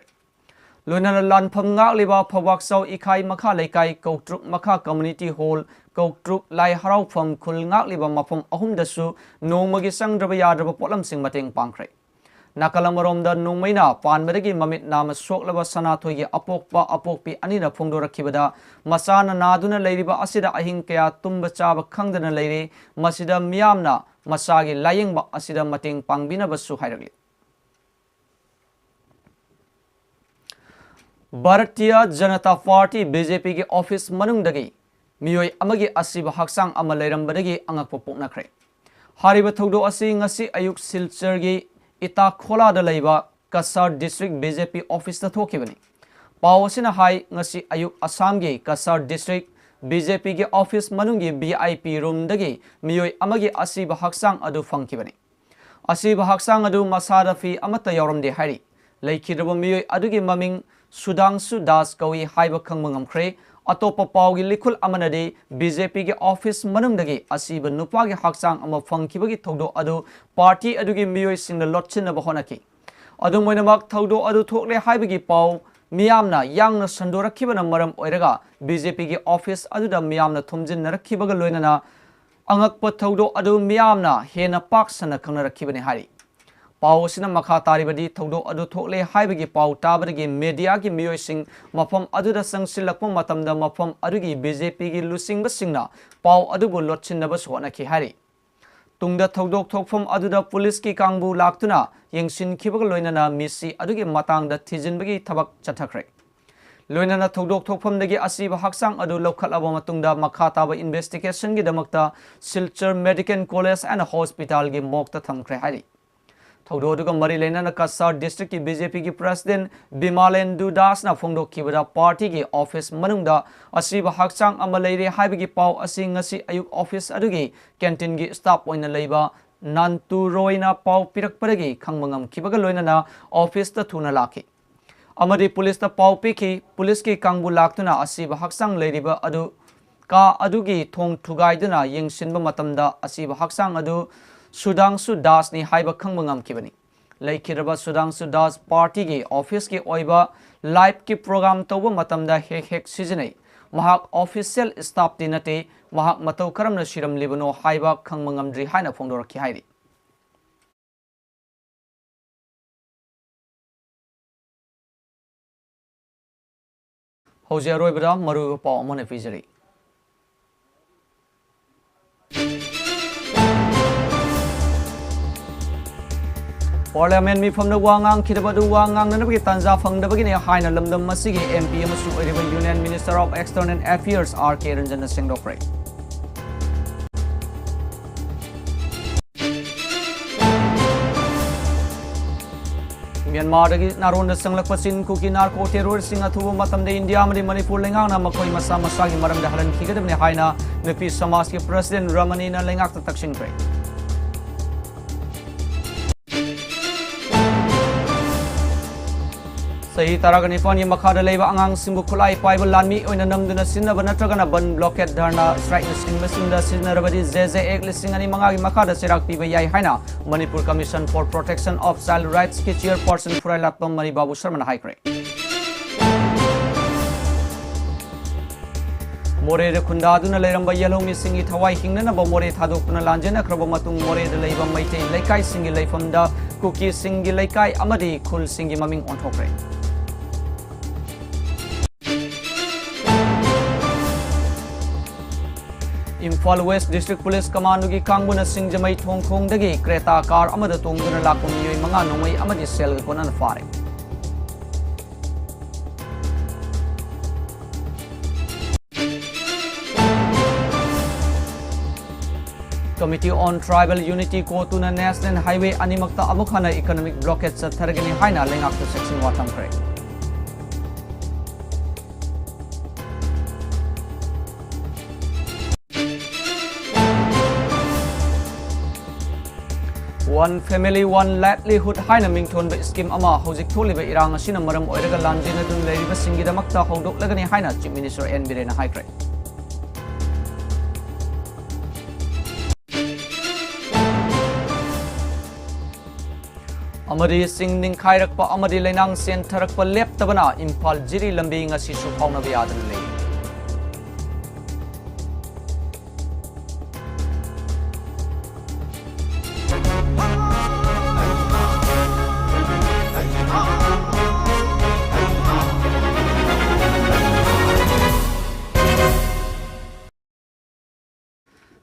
ꯂꯣꯏꯅꯅ ꯂꯥꯟꯐꯝ ꯉꯥꯛꯂꯤꯕ ꯐꯧꯕꯥꯛꯆꯥꯎ ꯏꯈꯥꯏ ꯃꯈꯥ ꯂꯩꯀꯥꯏ, ꯀꯧꯇ꯭ꯔꯨꯛ ꯃꯈꯥ ꯀꯝꯃ꯭ꯌꯨꯅꯤꯇꯤ ꯍꯣꯜ, ꯀꯧꯇ꯭ꯔꯨꯛ ꯂꯥꯏ ꯍꯔꯥꯎꯐꯝ ꯈꯨꯜ ꯉꯥꯛꯂꯤꯕ ꯃꯐꯝ ꯑꯍꯨꯝꯗꯁꯨ ꯅꯣꯡꯃꯒꯤ ꯆꯪꯗ꯭ꯔꯕ ꯌꯥꯗ꯭ꯔꯕ ꯄꯣꯠꯂꯝꯁꯤꯡ ꯃꯇꯦꯡ ꯄꯥꯡꯈ꯭ꯔꯦ꯫ ꯅꯥꯀꯜ ꯑꯃꯔꯣꯝꯗ ꯅꯣꯡꯃꯩꯅ ꯄꯥꯟꯕꯗꯒꯤ ꯃꯃꯤꯠ ꯅꯥꯝꯃ ꯁꯣꯛꯂꯕ ꯁꯅꯥꯊꯣꯏꯒꯤ ꯑꯄꯣꯛꯄ ꯑꯄꯣꯛꯄꯤ ꯑꯅꯤꯅ ꯐꯣꯡꯗꯣꯔꯛꯈꯤꯕꯗ, ꯃꯆꯥꯅ ꯅꯥꯗꯨꯅ ꯂꯩꯔꯤꯕ ꯑꯁꯤꯗ ꯑꯍꯤꯡ ꯀꯌꯥ ꯇꯨꯝꯕ ꯆꯥꯕ ꯈꯪꯗꯅ ꯂꯩꯔꯦ꯫ ꯃꯁꯤꯗ ꯃꯤꯌꯥꯝꯅ ꯃꯆꯥꯒꯤ ꯂꯥꯌꯦꯡꯕ ꯑꯁꯤꯗ ꯃꯇꯦꯡ ꯄꯥꯡꯕꯤꯅꯕꯁꯨ ꯍꯥꯏꯔꯛꯂꯤ꯫ Bharatiya Janata party, B J ꯄꯤꯒꯤ ꯑꯣꯐꯤꯁ ꯃꯅꯨꯡꯗꯒꯤ ꯃꯤꯑꯣꯏ ꯑꯃꯒꯤ ꯑꯁꯤꯕ ꯍꯛꯆꯥꯡ ꯑꯃ ꯂꯩꯔꯝꯕꯗꯒꯤ ꯑꯉꯛꯄ ꯄꯣꯛꯅꯈ꯭ꯔꯦ꯫ ꯍꯥꯏꯔꯤꯕ ꯊꯧꯗꯣꯛ ꯑꯁꯤ ꯉꯁꯤ ꯑꯌꯨꯛ ꯁꯤꯜꯆꯔꯒꯤ ꯏꯇꯥꯈꯣꯂꯥꯗ ꯂꯩꯕ ꯀꯁꯥꯔ ꯗꯤꯁꯇ꯭ꯔꯤꯛ ꯕꯤ ꯖꯦ ꯄꯤ ꯑꯣꯐꯤꯁꯇ ꯊꯣꯛꯈꯤꯕꯅꯤ꯫ ꯄꯥꯎ ꯑꯁꯤꯅ ꯍꯥꯏ, ꯉꯁꯤ ꯑꯌꯨꯛ ꯑꯁꯥꯝꯒꯤ ꯀꯁꯥꯔ ꯗꯤꯁꯇ꯭ꯔꯤꯛ ꯕꯤ ꯖꯦ ꯄꯤꯒꯤ ꯑꯣꯐꯤꯁ ꯃꯅꯨꯡꯒꯤ ꯚꯤ ꯑꯥꯏ ꯄꯤ ꯔꯨꯝꯗꯒꯤ ꯃꯤꯑꯣꯏ ꯑꯃꯒꯤ ꯑꯁꯤꯕ ꯍꯛꯆꯥꯡ ꯑꯗꯨ ꯐꯪꯈꯤꯕꯅꯤ꯫ ꯑꯁꯤꯕ ꯍꯛꯆꯥꯡ ꯑꯗꯨ ꯃꯁꯥꯗ ꯐꯤ ꯑꯃꯠꯇ ꯌꯥꯎꯔꯝꯗꯦ ꯍꯥꯏꯔꯤ꯫ ꯂꯩꯈꯤꯗ꯭ꯔꯕ ꯃꯤꯑꯣꯏ ꯑꯗꯨꯒꯤ ꯃꯃꯤꯡ ꯁꯨꯗꯥꯡꯁꯨ ꯗꯥꯁ ꯀꯧꯏ ꯍꯥꯏꯕ ꯈꯪꯕ ꯉꯝꯈ꯭ꯔꯦ꯫ ꯑꯇꯣꯞꯄ ꯄꯥꯎꯒꯤ ꯂꯤꯈꯨꯜ ꯑꯃꯅꯗꯤ ꯕꯤ ꯖꯦ ꯄꯤꯒꯤ ꯑꯣꯐꯤꯁ ꯃꯅꯨꯡꯗꯒꯤ ꯑꯁꯤꯕ ꯅꯨꯄꯥꯒꯤ ꯍꯛꯆꯥꯡ ꯑꯃ ꯐꯪꯈꯤꯕꯒꯤ ꯊꯧꯗꯣꯛ ꯑꯗꯨ ꯄꯥꯔꯇꯤ ꯑꯗꯨꯒꯤ ꯃꯤꯑꯣꯏꯁꯤꯡꯅ ꯂꯣꯠꯁꯤꯟꯅꯕ ꯍꯣꯠꯅꯈꯤ꯫ ꯑꯗꯨꯝ ꯑꯣꯏꯅꯃꯛ, ꯊꯧꯗꯣꯛ ꯑꯗꯨ ꯊꯣꯛꯂꯦ ꯍꯥꯏꯕꯒꯤ ꯄꯥꯎ ꯃꯤꯌꯥꯝꯅ ꯌꯥꯡꯅ ꯁꯟꯗꯣꯔꯛꯈꯤꯕꯅ ꯃꯔꯝ ꯑꯣꯏꯔꯒ ꯕꯤ ꯖꯦ ꯄꯤꯒꯤ ꯑꯣꯐꯤꯁ ꯑꯗꯨꯗ ꯃꯤꯌꯥꯝꯅ ꯊꯨꯝꯖꯤꯟꯅꯔꯛꯈꯤꯕꯒ ꯂꯣꯏꯅꯅ ꯑꯉꯛꯄ ꯊꯧꯗꯣꯛ ꯑꯗꯨ ꯃꯤꯌꯥꯝꯅ ꯍꯦꯟꯅ ꯄꯥꯛ ꯁꯟꯅ ꯈꯪꯅꯔꯛꯈꯤꯕꯅꯤ ꯍꯥꯏꯔꯤ꯫ ꯄꯥꯎ ꯑꯁꯤꯅ ꯃꯈꯥ ꯇꯥꯔꯤꯕꯗꯤ, ꯊꯧꯗꯣꯛ ꯑꯗꯨ ꯊꯣꯛꯂꯦ ꯍꯥꯏꯕꯒꯤ ꯄꯥꯎ ꯇꯥꯕꯗꯒꯤ ꯃꯦꯗꯤꯌꯥꯒꯤ ꯃꯤꯑꯣꯏꯁꯤꯡ ꯃꯐꯝ ꯑꯗꯨꯗ ꯆꯪꯁꯤꯜꯂꯛꯄ ꯃꯇꯝꯗ ꯃꯐꯝ ꯑꯗꯨꯒꯤ ꯕꯤ ꯖꯦ ꯄꯤꯒꯤ ꯂꯨꯆꯤꯡꯕꯁꯤꯡꯅ ꯄꯥꯎ ꯑꯗꯨꯕꯨ ꯂꯣꯠꯁꯤꯟꯅꯕꯁꯨ ꯍꯣꯠꯅꯈꯤ ꯍꯥꯏꯔꯤ꯫ ꯇꯨꯡꯗ ꯊꯧꯗꯣꯛ ꯊꯣꯛꯐꯝ ꯑꯗꯨꯗ ꯄꯨꯂꯤꯁꯀꯤ ꯀꯥꯡꯕꯨ ꯂꯥꯛꯇꯨꯅ ꯌꯦꯡꯁꯤꯟꯈꯤꯕꯒ ꯂꯣꯏꯅꯅ ꯃꯤꯁꯤ ꯑꯗꯨꯒꯤ ꯃꯇꯥꯡꯗ ꯊꯤꯖꯤꯟꯕꯒꯤ ꯊꯕꯛ ꯆꯠꯊꯈ꯭ꯔꯦ꯫ ꯂꯣꯏꯅꯅ ꯊꯧꯗꯣꯛ ꯊꯣꯛꯐꯝꯗꯒꯤ ꯑꯁꯤꯕ ꯍꯛꯆꯥꯡ ꯑꯗꯨ ꯂꯧꯈꯠꯂꯕ ꯃꯇꯨꯡꯗ ꯃꯈꯥ ꯇꯥꯕ ꯏꯟꯚꯦꯁꯇꯤꯒꯦꯁꯟꯒꯤꯗꯃꯛꯇ ꯁꯤꯜꯆꯔ ꯃꯦꯗꯤꯀꯦꯜ ꯀꯣꯂꯦꯖ ꯑꯦꯟ ꯍꯣꯁꯄꯤꯇꯥꯜꯒꯤ ꯃꯣꯔꯒꯇ ꯊꯝꯈ꯭ꯔꯦ ꯍꯥꯏꯔꯤ꯫ ꯊꯧꯗꯣꯛ ꯑꯗꯨꯒ ꯃꯔꯤ ꯂꯩꯅꯅ ꯀꯁꯥꯔ ꯗꯤꯁꯇ꯭ꯔꯤꯛꯀꯤ ꯕꯤ ꯖꯦ ꯄꯤꯒꯤ ꯄ꯭ꯔꯦꯁꯤꯗꯦꯟꯠ ꯕꯤꯃꯥꯂꯦꯟꯗꯨ ꯗꯥꯁꯅ ꯐꯣꯡꯗꯣꯛꯈꯤꯕꯗ, ꯄꯥꯔꯇꯤꯒꯤ ꯑꯣꯐꯤꯁ ꯃꯅꯨꯡꯗ ꯑꯁꯤꯕ ꯍꯛꯆꯥꯡ ꯑꯃ ꯂꯩꯔꯦ ꯍꯥꯏꯕꯒꯤ ꯄꯥꯎ ꯑꯁꯤ ꯉꯁꯤ ꯑꯌꯨꯛ ꯑꯣꯐꯤꯁ ꯑꯗꯨꯒꯤ ꯀꯦꯟꯇꯤꯟꯒꯤ ꯁ꯭ꯇꯥꯐ ꯑꯣꯏꯅ ꯂꯩꯕ ꯅꯥꯟꯇꯨ ꯔꯣꯏꯅ ꯄꯥꯎ ꯄꯤꯔꯛꯄꯗꯒꯤ ꯈꯪꯕ ꯉꯝꯈꯤꯕꯒ ꯂꯣꯏꯅꯅ ꯑꯣꯐꯤꯁꯇ ꯊꯨꯅ ꯂꯥꯛꯈꯤ꯫ ꯑꯃꯗꯤ ꯄꯨꯂꯤꯁꯇ ꯄꯥꯎ ꯄꯤꯈꯤ꯫ ꯄꯨꯂꯤꯁꯀꯤ ꯀꯥꯡꯕꯨ ꯂꯥꯛꯇꯨꯅ ꯑꯁꯤꯕ ꯍꯛꯆꯥꯡ ꯂꯩꯔꯤꯕ ꯑꯗꯨ ꯀꯥ ꯑꯗꯨꯒꯤ ꯊꯣꯡ ꯊꯨꯒꯥꯏꯗꯨꯅ ꯌꯦꯡꯁꯤꯟꯕ ꯃꯇꯝꯗ, ꯑꯁꯤꯕ ꯍꯛꯆꯥꯡ ꯑꯗꯨ ꯁꯨꯗꯥꯡꯁꯨ ꯗꯥꯁꯅꯤ ꯍꯥꯏꯕ ꯈꯪꯕ ꯉꯝꯈꯤꯕꯅꯤ꯫ ꯂꯩꯈꯤꯗ꯭ꯔꯕ ꯁꯨꯗꯥꯡꯁꯨ ꯗꯥꯁ ꯄꯥꯔꯇꯤꯒꯤ ꯑꯣꯐꯤꯁꯀꯤ ꯑꯣꯏꯕ ꯂꯥꯏꯚꯀꯤ ꯄ꯭ꯔꯣꯒ꯭ꯔꯥꯝ ꯇꯧꯕ ꯃꯇꯝꯗ ꯍꯦꯛ ꯍꯦꯛ ꯁꯤꯖꯤꯟꯅꯩ꯫ ꯃꯍꯥꯛ ꯑꯣꯐꯤꯁꯤꯌꯦꯜ ꯁ꯭ꯇꯥꯐꯇꯤ ꯅꯠꯇꯦ꯫ ꯃꯍꯥꯛ ꯃꯇꯧ ꯀꯔꯝꯅ ꯁꯤꯔꯝꯂꯤꯕꯅꯣ ꯍꯥꯏꯕ ꯈꯪꯕ ꯉꯝꯗ꯭ꯔꯤ ꯍꯥꯏꯅ ꯐꯣꯡꯗꯣꯔꯛꯈꯤ ꯍꯥꯏꯔꯤ꯫ ꯍꯧꯖꯤꯛ ꯑꯔꯣꯏꯕꯗ ꯃꯔꯨꯑꯣꯏꯕ ꯄꯥꯎ ꯑꯃꯅ ꯄꯤꯖꯔꯤ꯫ Parliament ꯃꯤꯐꯝꯗ ꯋꯥ ꯉꯥꯡꯈꯤꯗꯕ ꯑꯗꯨ ꯋꯥ ꯉꯥꯡꯅꯅꯕꯒꯤ ꯇꯥꯟꯖꯥ ꯐꯪꯗꯕꯒꯤꯅꯤ ꯍꯥꯏꯅ ꯂꯝꯗꯝ ꯑꯁꯤꯒꯤ M P ꯑꯃꯁꯨ ꯑꯣꯏꯔꯤꯕ Union Minister of External Affairs R K Ranjan ꯅ ꯁꯦꯡꯗꯣꯛꯈ꯭ꯔꯦ꯫ ꯃ꯭ꯌꯥꯟꯃꯥꯔꯗꯒꯤ ꯅꯥꯔꯣꯟꯗ ꯆꯪꯂꯛꯄ ꯆꯤꯟ ꯀꯨꯀꯤ narco terrorist ꯁꯤꯡ ꯑꯊꯨꯕ ꯃꯇꯝꯗ ꯏꯟꯗꯤꯌꯥ ꯑꯃꯗꯤ ꯃꯅꯤꯄꯨꯔ ꯂꯩꯉꯥꯛꯅ ꯃꯈꯣꯏ ꯃꯁꯥ ꯃꯁꯥꯒꯤ ꯃꯔꯝꯗ ꯍꯜꯍꯟꯈꯤꯒꯗꯕꯅꯤ ꯍꯥꯏꯅ ꯅꯨꯄꯤ ꯁꯃꯥꯖꯀꯤ President ꯔꯃꯅꯤꯅ ꯂꯩꯉꯥꯛꯇ ꯇꯛꯁꯤꯟꯈ꯭ꯔꯦ꯫ ꯆꯍꯤ ꯇꯔꯥꯒ ꯅꯤꯄꯥꯟꯒꯤ ꯃꯈꯥꯗ ꯂꯩꯕ ꯑꯉꯥꯡꯁꯤꯡꯕꯨ ꯈꯨꯠꯂꯥꯏ ꯄꯥꯏꯕ ꯂꯥꯟꯃꯤ ꯑꯣꯏꯅ ꯅꯝꯗꯨꯅ ꯁꯤꯖꯤꯟꯅꯕ ꯅꯠꯇ꯭ꯔꯒꯅ ꯕꯟ blockade ꯙꯔꯅꯥ strike ꯅꯆꯤꯡꯕꯁꯤꯡꯗ ꯁꯤꯖꯤꯟꯅꯔꯕꯗꯤ J J Act ꯂꯤꯁꯤꯡ ꯑꯅꯤ ꯃꯉꯥꯒꯤ ꯃꯈꯥꯗ ꯆꯩꯔꯥꯛ ꯄꯤꯕ ꯌꯥꯏ ꯍꯥꯏꯅ Manipur Commission for Protection of Child Rights ꯀꯤ chairperson ꯐꯨꯔꯥꯏꯂꯥꯠꯄꯝ ꯃꯔꯤ ꯕꯥꯕꯨ ꯁꯔꯃꯅ ꯍꯥꯏꯈ꯭ꯔꯦ꯫ ꯃꯣꯔꯦꯗ ꯈꯨꯟꯗꯥꯗꯨꯅ ꯂꯩꯔꯝꯕ ꯌꯦꯜꯍꯧꯃꯤꯁꯤꯡꯒꯤ ꯊꯋꯥꯏ ꯍꯤꯡꯅꯅꯕ ꯃꯣꯔꯦ ꯊꯥꯗꯣꯛꯇꯨꯅ ꯂꯥꯟꯖꯦꯟꯅꯈ꯭ꯔꯕ ꯃꯇꯨꯡ, ꯃꯣꯔꯦꯗ ꯂꯩꯕ ꯃꯩꯇꯩ ꯂꯩꯀꯥꯏꯁꯤꯡꯒꯤ ꯂꯩꯐꯝꯗ ꯀꯨꯀꯤꯁꯤꯡꯒꯤ ꯂꯩꯀꯥꯏ ꯑꯃꯗꯤ ꯈꯨꯜꯁꯤꯡꯒꯤ ꯃꯃꯤꯡ ꯑꯣꯟꯊꯣꯛꯈ꯭ꯔꯦ꯫ Imphal West District Police Commando ꯒꯤ ꯀꯥꯡꯕꯨꯅ ꯁꯤꯡꯖꯃꯩ ꯊꯣꯡꯈꯣꯡꯗꯒꯤ Creta car ꯑꯃꯗ ꯇꯣꯡꯗꯨꯅ ꯂꯥꯛꯄ ꯃꯤꯑꯣꯏ ꯃꯉꯥ ꯅꯣꯡꯃꯩ ꯑꯃꯗꯤ ꯁꯦꯜꯒ ꯀꯣꯟꯅꯅ ꯐꯥꯔꯦ꯫ Committee on Tribal Unity, CoTU ꯅ National Highway ꯑꯅꯤꯃꯛꯇ ꯑꯃꯨꯛ ꯍꯟꯅ economic blockade ꯆꯠꯊꯔꯒꯅꯤ ꯍꯥꯏꯅ ꯂꯩꯉꯥꯛꯇ ꯆꯦꯛꯁꯤꯟꯋꯥ ꯊꯝꯈ꯭ꯔꯦ꯫ One Family, One Livelihood ꯍꯥꯏꯅ ꯃꯤꯡꯊꯣꯟꯕ scheme ꯑꯃ ꯍꯧꯖꯤꯛ ꯊꯣꯛꯂꯤꯕ ꯏꯔꯥꯡ ꯑꯁꯤꯅ ꯃꯔꯝ ꯑꯣꯏꯔꯒ ꯂꯥꯟꯖꯦꯟꯅꯗꯨꯅ ꯂꯩꯔꯤꯕꯁꯤꯡꯒꯤꯗꯃꯛꯇ ꯍꯧꯗꯣꯛꯂꯒꯅꯤ ꯍꯥꯏꯅ Chief Minister N ꯕꯤꯔꯦꯟꯅ ꯍꯥꯏꯈ꯭ꯔꯦ꯫ ꯑꯃꯗꯤ ꯆꯤꯡ ꯅꯤꯡꯈꯥꯏꯔꯛꯄ ꯑꯃꯗꯤ ꯂꯩꯅꯥꯡ ꯆꯦꯟꯊꯔꯛꯄ ꯂꯦꯞꯇꯕꯅ ꯏꯝꯐꯥꯜ ꯖꯤꯔꯤ ꯂꯝꯕꯤ ꯉꯁꯤꯁꯨ ꯐꯥꯎꯅꯕ ꯌꯥꯗꯅ ꯂꯩꯔꯤ꯫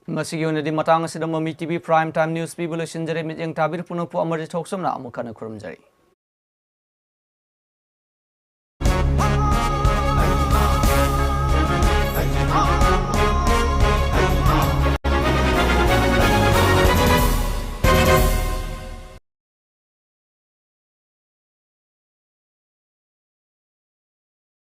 ꯉꯁꯤꯒꯤ ꯑꯣꯏꯅꯗꯤ ꯃꯇꯥꯡ ꯑꯁꯤꯗ ꯃꯃꯤ ꯇꯤꯚꯤ Prime Time News ꯄꯤꯕ ꯂꯣꯏꯁꯤꯟꯖꯔꯦ꯫ ꯃꯤꯠꯌꯦꯡ ꯇꯥꯕꯤꯔꯤꯕ ꯄꯨꯝꯅꯃꯛꯄꯨ ꯑꯃꯔꯖꯤꯠ ꯊꯣꯛꯆꯝꯅ ꯑꯃꯨꯛ ꯍꯟꯅ ꯈꯨꯔꯨꯝꯖꯔꯤ꯫